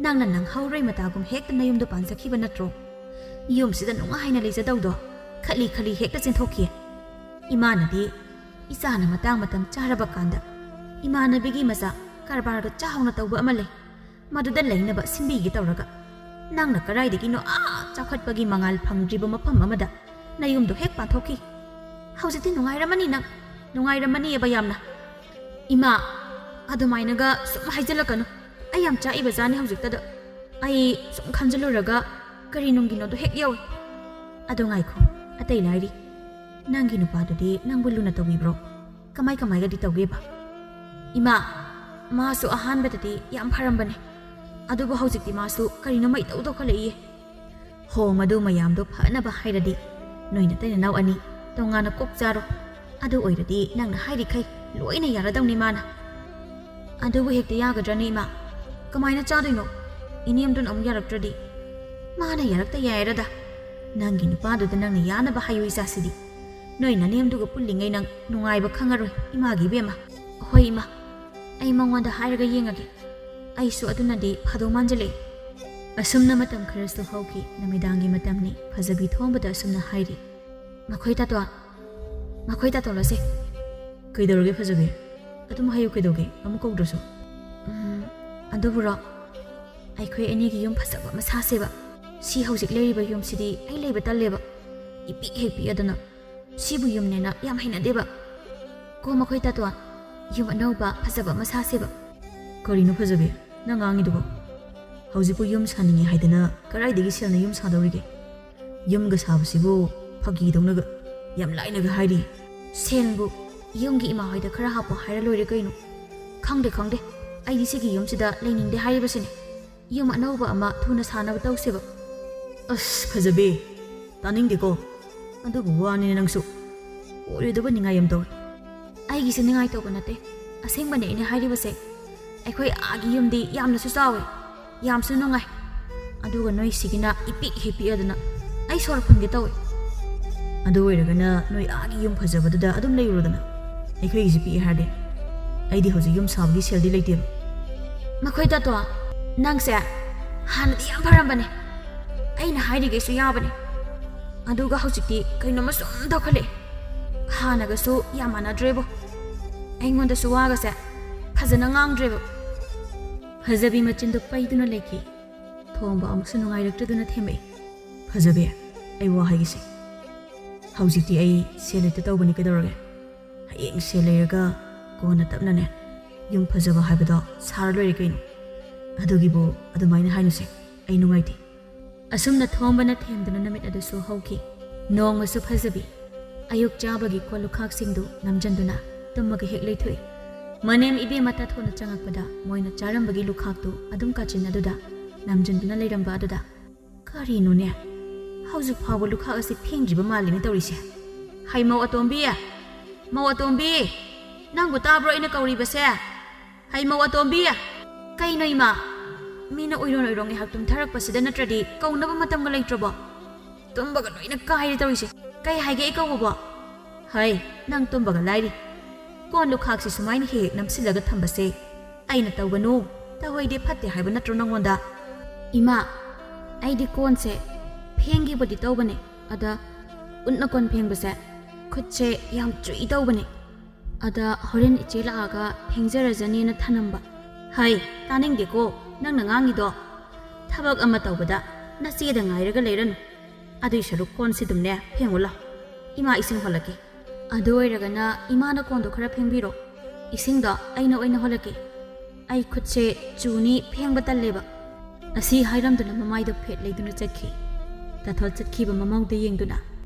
ꯅꯪꯅ ꯅꯪꯍꯧꯔꯣꯏ ꯃꯇꯥꯒꯨꯝ ꯍꯦꯛꯇ ꯅꯌꯨꯝꯗ ꯄꯥꯟꯖꯈꯤꯕ ꯅꯠꯇ꯭ꯔꯣ? ꯌꯨꯝꯁꯤꯗ ꯅꯨꯡꯉꯥꯏꯅ ꯂꯩꯖꯗꯧꯗꯣ ꯈꯠꯂꯤ ꯈꯠꯂꯤ ꯍꯦꯛꯇ ꯆꯦꯟꯊꯣꯛꯈꯤ꯫ ꯏꯃꯥꯅꯗꯤ ꯏꯆꯥꯅ ꯃꯇꯥꯡ ꯃꯇꯝ ꯆꯥꯔꯕ ꯀꯥꯟꯗ ꯏꯃꯥꯟꯅꯕꯤꯒꯤ ꯃꯆꯥ ꯀꯔꯕꯥꯔꯒ ꯆꯥꯎꯅ ꯇꯧꯕ ꯑꯃ ꯂꯩ, ꯃꯗꯨꯗ ꯂꯩꯅꯕ ꯁꯤꯟꯕꯤꯒꯦ ꯇꯧꯔꯒ ꯅꯪꯅ ꯀꯗꯥꯏꯗꯒꯤꯅꯣ ꯑꯥ ꯆꯥꯎꯈꯠꯄꯒꯤ ꯃꯉꯥꯜ ꯐꯪꯗ꯭ꯔꯤꯕ ꯃꯐꯝ ꯑꯃꯗ ꯅꯌꯨꯝꯗꯣ ꯍꯦꯛ ꯄꯥꯟꯊꯣꯛꯈꯤ꯫ ꯍꯧꯖꯤꯛꯇꯤ ꯅꯨꯡꯉꯥꯏꯔꯝꯃꯅꯤ ꯅꯪ, ꯅꯨꯡꯉꯥꯏꯔꯝꯃꯅꯤꯑꯕ ꯌꯥꯝꯅ꯫ ꯏꯃꯥ, ꯑꯗꯨꯃꯥꯏꯅꯒ ꯁꯨꯝ ꯍꯥꯏꯖꯤꯜꯂꯛꯀꯅꯨ꯫ ꯑꯩ ꯌꯥꯝ ꯆꯥꯛꯏꯕ ꯖꯥꯠꯅꯤ ꯍꯧꯖꯤꯛꯇꯗ꯫ ꯑꯩ ꯁꯨꯝ ꯈꯟꯖꯤꯜꯂꯨꯔꯒ ꯀꯔꯤ ꯅꯨꯡꯒꯤꯅꯣꯗꯣ ꯍꯦꯛ ꯌꯧꯏ꯫ ꯑꯗꯣ ꯉꯥꯏꯈꯣ, ꯑꯇꯩ ꯂꯥꯏꯔꯤ꯫ ꯅꯪꯒꯤ ꯅꯨꯄꯥꯗꯨꯗꯤ ꯅꯪꯕꯨ ꯂꯨꯅ ꯇꯧꯕꯤꯕ꯭ꯔꯣ? ꯀꯃꯥꯏ ꯀꯃꯥꯏꯒꯗꯤ ꯇꯧꯒꯦꯕ? ꯏꯃꯥ, ꯃꯥꯁꯨ ꯑꯍꯥꯟꯕꯗꯗꯤ ꯌꯥꯝ ꯐꯔꯝꯕꯅꯦ, ꯑꯗꯨꯕꯨ ꯍꯧꯖꯤꯛꯇꯤ ꯃꯥꯁꯨ ꯀꯔꯤꯅꯣꯃ ꯏꯇꯧ ꯇꯧꯈꯠꯂꯛꯏꯌꯦ꯫ ꯍꯣ, ꯃꯗꯨ ꯃꯌꯥꯝꯗꯣ ꯐꯅꯕ ꯍꯥꯏꯔꯗꯤ ꯅꯣꯏ ꯅꯇꯩ ꯅꯅꯥꯎ ꯑꯅꯤ ꯇꯣꯉꯥꯟꯅ ꯀꯣꯛ ꯆꯥꯔꯣ꯫ ꯑꯗꯨ ꯑꯣꯏꯔꯗꯤ ꯅꯪꯅ ꯍꯥꯏꯔꯤꯈꯩ ꯂꯣꯏꯅ ꯌꯥꯔꯗꯧꯅꯤ ꯃꯥꯅ꯫ ꯑꯗꯨꯕꯨ ꯍꯦꯛꯇ ꯌꯥꯒꯗ꯭ꯔꯅꯦ ꯏꯃꯥ? ꯀꯃꯥꯏꯅ ꯆꯥꯗꯣꯏꯅꯣ? ꯏꯅꯦꯝꯗꯨꯅ ꯑꯃꯨꯛ ꯌꯥꯔꯛꯇ꯭ꯔꯗꯤ? ꯃꯥꯅ ꯌꯥꯔꯛꯇ ꯌꯥꯏꯔꯗ꯫ ꯅꯪꯒꯤ ꯅꯨꯄꯥꯗꯨꯗ ꯅꯪꯅ ꯌꯥꯅꯕ ꯍꯥꯏꯌꯨ ꯏꯆꯥꯁꯤꯗꯤ꯫ ꯅꯣꯏ ꯅꯅꯦꯝꯗꯨꯒ ꯄꯨꯜꯂꯤꯉꯩ ꯅꯪ ꯅꯨꯡꯉꯥꯏꯕ ꯈꯪꯉꯔꯣꯏ ꯏꯃꯥꯒꯤ ꯏꯕꯦꯝꯃ꯫ ꯍꯣꯏ ꯏꯃꯥ, ꯑꯩ ꯃꯉꯣꯟꯗ ꯍꯥꯏꯔꯒ ꯌꯦꯡꯉꯒꯦ꯫ ꯑꯩꯁꯨ ꯑꯗꯨꯅꯗꯤ ꯐꯗꯧ ꯃꯥꯟꯖꯜꯂꯛꯏ꯫ ꯑꯁꯨꯝꯅ ꯃꯇꯝ ꯈꯔꯁꯨ ꯍꯧꯈꯤ꯫ ꯅꯨꯃꯤꯗꯥꯡꯒꯤ ꯃꯇꯝꯅꯤ꯫ ꯐꯖꯕꯤ ꯊꯣꯡꯕꯗ ꯑꯁꯨꯝꯅ ꯍꯥꯏꯔꯤ, "ꯃꯈꯣꯏ ꯇꯥꯇꯣꯟ, ꯃꯈꯣꯏ ꯇꯥꯇꯣꯟꯂꯣꯁꯦ?" "ꯀꯩꯗꯧꯔꯒꯦ ꯐꯖꯕꯤ? ꯑꯗꯨꯝ ꯍꯥꯏꯌꯨ ꯀꯩꯗꯧꯒꯦ? ꯑꯃꯨꯛ ꯀꯧꯗ꯭ꯔꯁꯨ?" "ꯎꯝ, ꯑꯗꯨꯕꯨꯔꯣ, ꯑꯩꯈꯣꯏ ꯑꯅꯤꯒꯤ ꯌꯨꯝ ꯐꯖꯕ ꯑꯃ ꯁꯥꯁꯦꯕ꯫ ꯁꯤ ꯍꯧꯖꯤꯛ ꯂꯩꯔꯤꯕ ꯌꯨꯝꯁꯤꯗꯤ ꯑꯩ ꯂꯩꯕ ꯇꯜꯂꯦꯕ꯫ ꯏꯄꯤꯛ ꯍꯦꯛ ꯄꯤꯛꯑꯗꯅ꯫ ꯁꯤꯕꯨ ꯌꯨꯝꯅꯦꯅ ꯌꯥꯝ ꯍꯩꯅꯗꯦꯕ꯫ ꯀꯣ ꯃꯈꯣꯏ ꯇꯥꯇꯣꯟ, ꯌꯨꯝ ꯑꯅꯧꯕ ꯐꯖꯕ ꯑꯃ ꯁꯥꯁꯦꯕ꯫" "ꯀꯔꯤꯅꯣ ꯐꯖꯕꯤ, ꯅꯪ ꯉꯥꯡꯉꯤꯗꯨꯕꯣ? ꯍꯧꯖꯤꯛꯄꯨ ꯌꯨꯝ ꯁꯥꯅꯤꯡꯉꯤ ꯍꯥꯏꯗꯅ ꯀꯗꯥꯏꯗꯒꯤ ꯁꯦꯜꯅ ꯌꯨꯝ ꯁꯥꯗꯧꯔꯤꯒꯦ? ꯌꯨꯝꯒ ꯁꯥꯕꯁꯤꯕꯨ ꯐꯥꯒꯤꯗꯧꯅꯒ ꯌꯥꯝ ꯂꯥꯏꯅꯒ ꯍꯥꯏꯔꯤ꯫ "ꯁꯦꯟꯕꯨ ꯌꯨꯝꯒꯤ ꯏꯃꯥ ꯍꯣꯏꯗ ꯈꯔ ꯍꯥꯞꯄꯣ ꯍꯥꯏꯔ ꯂꯣꯏꯔꯦ ꯀꯩꯅꯣ꯫ ꯈꯪꯗꯦ, ꯈꯪꯗꯦ, ꯑꯩꯗꯤ ꯁꯤꯒꯤ ꯌꯨꯝꯁꯤꯗ ꯂꯩꯅꯤꯡꯗꯦ ꯍꯥꯏꯔꯤꯕꯁꯤꯅꯦ꯫ ꯌꯨꯝ ꯑꯅꯧꯕ ꯑꯃ ꯊꯨꯅ ꯁꯥꯅꯕ ꯇꯧꯁꯦꯕ꯫" "ꯑꯁ, ꯐꯖꯕꯤ, ꯇꯥꯅꯤꯡꯗꯦꯀꯣ꯫ ꯑꯗꯨꯕꯨ ꯋꯥꯅꯤꯅꯦ ꯅꯪꯁꯨ꯫ ꯑꯣꯏꯔꯣꯏꯗꯕ ꯅꯤꯡꯉꯥꯏ ꯌꯥꯝ ꯇꯧꯏ꯫" "ꯑꯩꯒꯤꯁꯦ ꯅꯤꯡꯉꯥꯏ ꯇꯧꯕ ꯅꯠꯇꯦ꯫ ꯑꯁꯦꯡꯕꯅꯦ ꯑꯩꯅ ꯍꯥꯏꯔꯤꯕꯁꯦ꯫ ꯑꯩꯈꯣꯏ ꯑꯥꯒꯤ ꯌꯨꯝꯗꯤ ꯌꯥꯝꯅꯁꯨ ꯆꯥꯎꯋꯦ, ꯌꯥꯝꯁꯨ ꯅꯨꯡꯉꯥꯏ꯫ ꯑꯗꯨꯒ ꯅꯣꯏ ꯁꯤꯒꯤꯅ ꯏꯄꯤꯛ ꯍꯦꯛ ꯄꯤꯛꯑꯗꯅ ꯑꯩ ꯁꯣꯔ ꯐꯨꯟꯒꯦ ꯇꯧꯏ꯫ ꯑꯗꯨ ꯑꯣꯏꯔꯒꯅ ꯅꯣꯏ ꯑꯥꯒꯤ ꯌꯨꯝ ꯐꯖꯕꯗꯨꯗ ꯑꯗꯨꯝ ꯂꯩꯔꯨꯔꯣꯗꯅ꯫ ꯑꯩꯈꯣꯏꯒꯤꯁꯤ ꯄꯤꯛꯑꯦ ꯍꯥꯏꯔꯗꯤ꯫ ꯑꯩꯗꯤ ꯍꯧꯖꯤꯛ ꯌꯨꯝ ꯁꯥꯕꯒꯤ ꯁꯦꯜꯗꯤ ꯂꯩꯇꯦꯕ꯫" "ꯃꯈꯣꯏ ꯇꯥꯇꯣ, ꯅꯪꯁꯦ ꯍꯥꯟꯅꯗꯤ ꯌꯥꯝ ꯐꯔꯝꯕꯅꯦ꯫ ꯑꯩꯅ ꯍꯥꯏꯔꯤꯈꯩꯁꯨ ꯌꯥꯕꯅꯦ꯫ ꯑꯗꯨꯒ ꯍꯧꯖꯤꯛꯇꯤ ꯀꯩꯅꯣꯝꯃ ꯁꯨꯝ ꯇꯧꯈꯠꯂꯛꯑꯦ꯫ ꯍꯥꯟꯅꯒꯁꯨ ꯌꯥꯝ ꯃꯥꯟꯅꯗ꯭ꯔꯦꯕꯣ꯫ ꯑꯩꯉꯣꯟꯗꯁꯨ ꯋꯥꯒꯁꯦ ꯐꯖꯅ ꯉꯥꯡꯗ꯭ꯔꯦꯕ꯫" ꯐꯖꯕꯤ ꯃꯆꯤꯟꯗꯨ ꯄꯩꯗꯨꯅ ꯂꯩꯈꯤ꯫ ꯊꯣꯝꯕ ꯑꯃꯨꯛꯁꯨ ꯅꯨꯡꯉꯥꯏꯔꯛꯇ꯭ꯔꯗꯨꯅ ꯊꯦꯝꯃꯛꯏ꯫ "ꯐꯖꯕꯤ, ꯑꯩ ꯋꯥ ꯍꯥꯏꯒꯦꯁꯦ꯫ ꯍꯧꯖꯤꯛꯇꯤ ꯑꯩ ꯁꯦꯜ ꯂꯩꯇ ꯇꯧꯕꯅꯤ, ꯀꯩꯗꯧꯔꯒꯦ? ꯍꯌꯦꯡ ꯁꯦꯜ ꯂꯩꯔꯒ ꯀꯣꯟꯅ ꯇꯞꯅꯅꯦ ꯌꯨꯝ ꯐꯖꯕ ꯍꯥꯏꯕꯗꯣ ꯁꯥꯔ ꯂꯣꯏꯔꯦ ꯀꯩꯅꯣ꯫ ꯑꯗꯨꯒꯤꯕꯨ ꯑꯗꯨꯃꯥꯏꯅ ꯍꯥꯏꯅꯨꯁꯦ, ꯑꯩ ꯅꯨꯡꯉꯥꯏꯇꯦ꯫" ꯑꯁꯨꯝꯅ ꯊꯣꯝꯕꯅ ꯊꯦꯝꯗꯨꯅ ꯅꯨꯃꯤꯠ ꯑꯗꯨꯁꯨ ꯍꯧꯈꯤ꯫ ꯅꯣꯡꯃꯁꯨ ꯐꯖꯕꯤ ꯑꯌꯨꯛ ꯆꯥꯕꯒꯤ ꯀꯣꯜ ꯂꯨꯈꯥꯛꯁꯤꯡꯗꯨ ꯅꯝꯖꯟꯗꯨꯅ ꯇꯨꯝꯃꯒ ꯍꯦꯛ ꯂꯩꯊꯣꯛꯏ꯫ ꯃꯅꯦꯝ ꯏꯕꯦꯝꯃ ꯇꯥꯊꯣꯛꯅ ꯆꯪꯉꯛꯄꯗ ꯃꯣꯏꯅ ꯆꯥꯔꯝꯕꯒꯤ ꯂꯨꯈꯥꯛꯇꯨ ꯑꯗꯨꯝ ꯀꯥꯆꯤꯟ ꯑꯗꯨꯗ ꯅꯝꯖꯟꯗꯨꯅ ꯂꯩꯔꯝꯕ ꯑꯗꯨꯗ, "ꯀꯔꯤꯅꯣꯅꯦ? ꯍꯧꯖꯤꯛ ꯐꯥꯎꯕ ꯂꯨꯈꯥꯛ ꯑꯁꯤ ꯐꯦꯡꯗ꯭ꯔꯤꯕ ꯃꯥꯜꯂꯤꯅꯦ ꯇꯧꯔꯤꯁꯦ꯫ ꯍꯩ, ꯃꯧ ꯑꯇꯣꯝꯕꯤ! ꯃꯧ ꯑꯇꯣꯝꯕꯤ! ꯅꯪꯕꯨ ꯇꯥꯕ꯭ꯔꯣ ꯑꯩꯅ ꯀꯧꯔꯤꯕꯁꯦ? ꯍꯩ, ꯃꯧ ꯑꯇꯣꯝꯕꯤ! ꯀꯩꯅꯣ ꯏꯃꯥ? ꯃꯤꯅ ꯎꯏꯔꯣꯟ ꯎꯏꯔꯣꯟ ꯉꯥꯏꯍꯥꯛ ꯇꯨꯝꯊꯔꯛꯄꯁꯤꯗ ꯅꯠꯇ꯭ꯔꯗꯤ ꯀꯧꯅꯕ ꯃꯇꯝꯒ ꯂꯩꯇ꯭ꯔꯕꯣ? ꯇꯨꯝꯕꯒ ꯂꯣꯏꯅ ꯀꯥꯏꯔꯦ ꯇꯧꯔꯤꯁꯦ꯫ ꯀꯩ ꯍꯥꯏꯒꯦ ꯑꯩ ꯀꯧꯕꯕꯣ? ꯍꯩ, ꯅꯪ ꯇꯨꯝꯕꯒ ꯂꯥꯏꯔꯤ꯫ ꯀꯣꯟ ꯂꯨꯈꯥꯛꯁꯤ ꯁꯨꯃꯥꯏꯅ ꯍꯦꯛ ꯍꯦꯛ ꯅꯝꯁꯤꯜꯂꯒ ꯊꯝꯕꯁꯦ ꯑꯩꯅ ꯇꯧꯒꯅꯨ, ꯇꯧꯍꯩꯗꯦ, ꯐꯠꯇꯦ ꯍꯥꯏꯕ ꯅꯠꯇ꯭ꯔꯣ ꯅꯪꯉꯣꯟꯗ?" "ꯏꯃꯥ, ꯑꯩꯗꯤ ꯀꯣꯟꯁꯦ ꯐꯦꯡꯒꯦꯕꯨꯗꯤ ꯇꯧꯕꯅꯦ, ꯑꯗ ꯎꯠꯅ ꯀꯣꯟ ꯐꯦꯡꯕꯁꯦ ꯈꯨꯠꯁꯦ ꯌꯥꯝ ꯆꯨꯏ ꯇꯧꯕꯅꯦ꯫ ꯑꯗ ꯍꯣꯔꯦꯟ ꯏꯆꯦ ꯂꯥꯛꯑꯒ ꯐꯦꯡꯖꯔꯖꯅꯤꯅ ꯊꯅꯝꯕ꯫" "ꯍꯩ, ꯇꯥꯅꯤꯡꯗꯦꯀꯣ ꯅꯪꯅ ꯉꯥꯡꯉꯤꯗꯣ꯫ ꯊꯕꯛ ꯑꯃ ꯇꯧꯕꯗ ꯅꯆꯦꯗ ꯉꯥꯏꯔꯒ ꯂꯩꯔꯅꯨ꯫ ꯑꯗꯨꯏ ꯁꯔꯨꯛ ꯀꯣꯟꯁꯤꯗꯨꯝꯅꯦ ꯐꯦꯡꯉꯨ ꯂꯥꯎ꯫ ꯏꯃꯥ ꯏꯁꯤꯡ ꯍꯣꯜꯂꯛꯀꯦ꯫ ꯑꯗꯨ ꯑꯣꯏꯔꯒꯅ ꯏꯃꯥꯅ ꯀꯣꯟꯗꯣ ꯈꯔ ꯐꯦꯡꯕꯤꯔꯣ꯫ ꯏꯁꯤꯡꯗꯣ ꯑꯩꯅ ꯑꯣꯏꯅ ꯍꯣꯜꯂꯛꯀꯦ꯫ ꯑꯩ ꯈꯨꯠꯁꯦ ꯆꯨꯅꯤ, ꯐꯦꯡꯕ ꯇꯜꯂꯦꯕ꯫" ꯑꯁꯤ ꯍꯥꯏꯔꯝꯗꯨꯅ ꯃꯃꯥꯏꯗꯣ ꯐꯦꯠ ꯂꯩꯗꯨꯅ ꯆꯠꯈꯤ꯫ ꯇꯥꯊꯣꯜ ꯆꯠꯈꯤꯕ ꯃꯃꯧꯗ ꯌꯦꯡꯗꯨꯅ,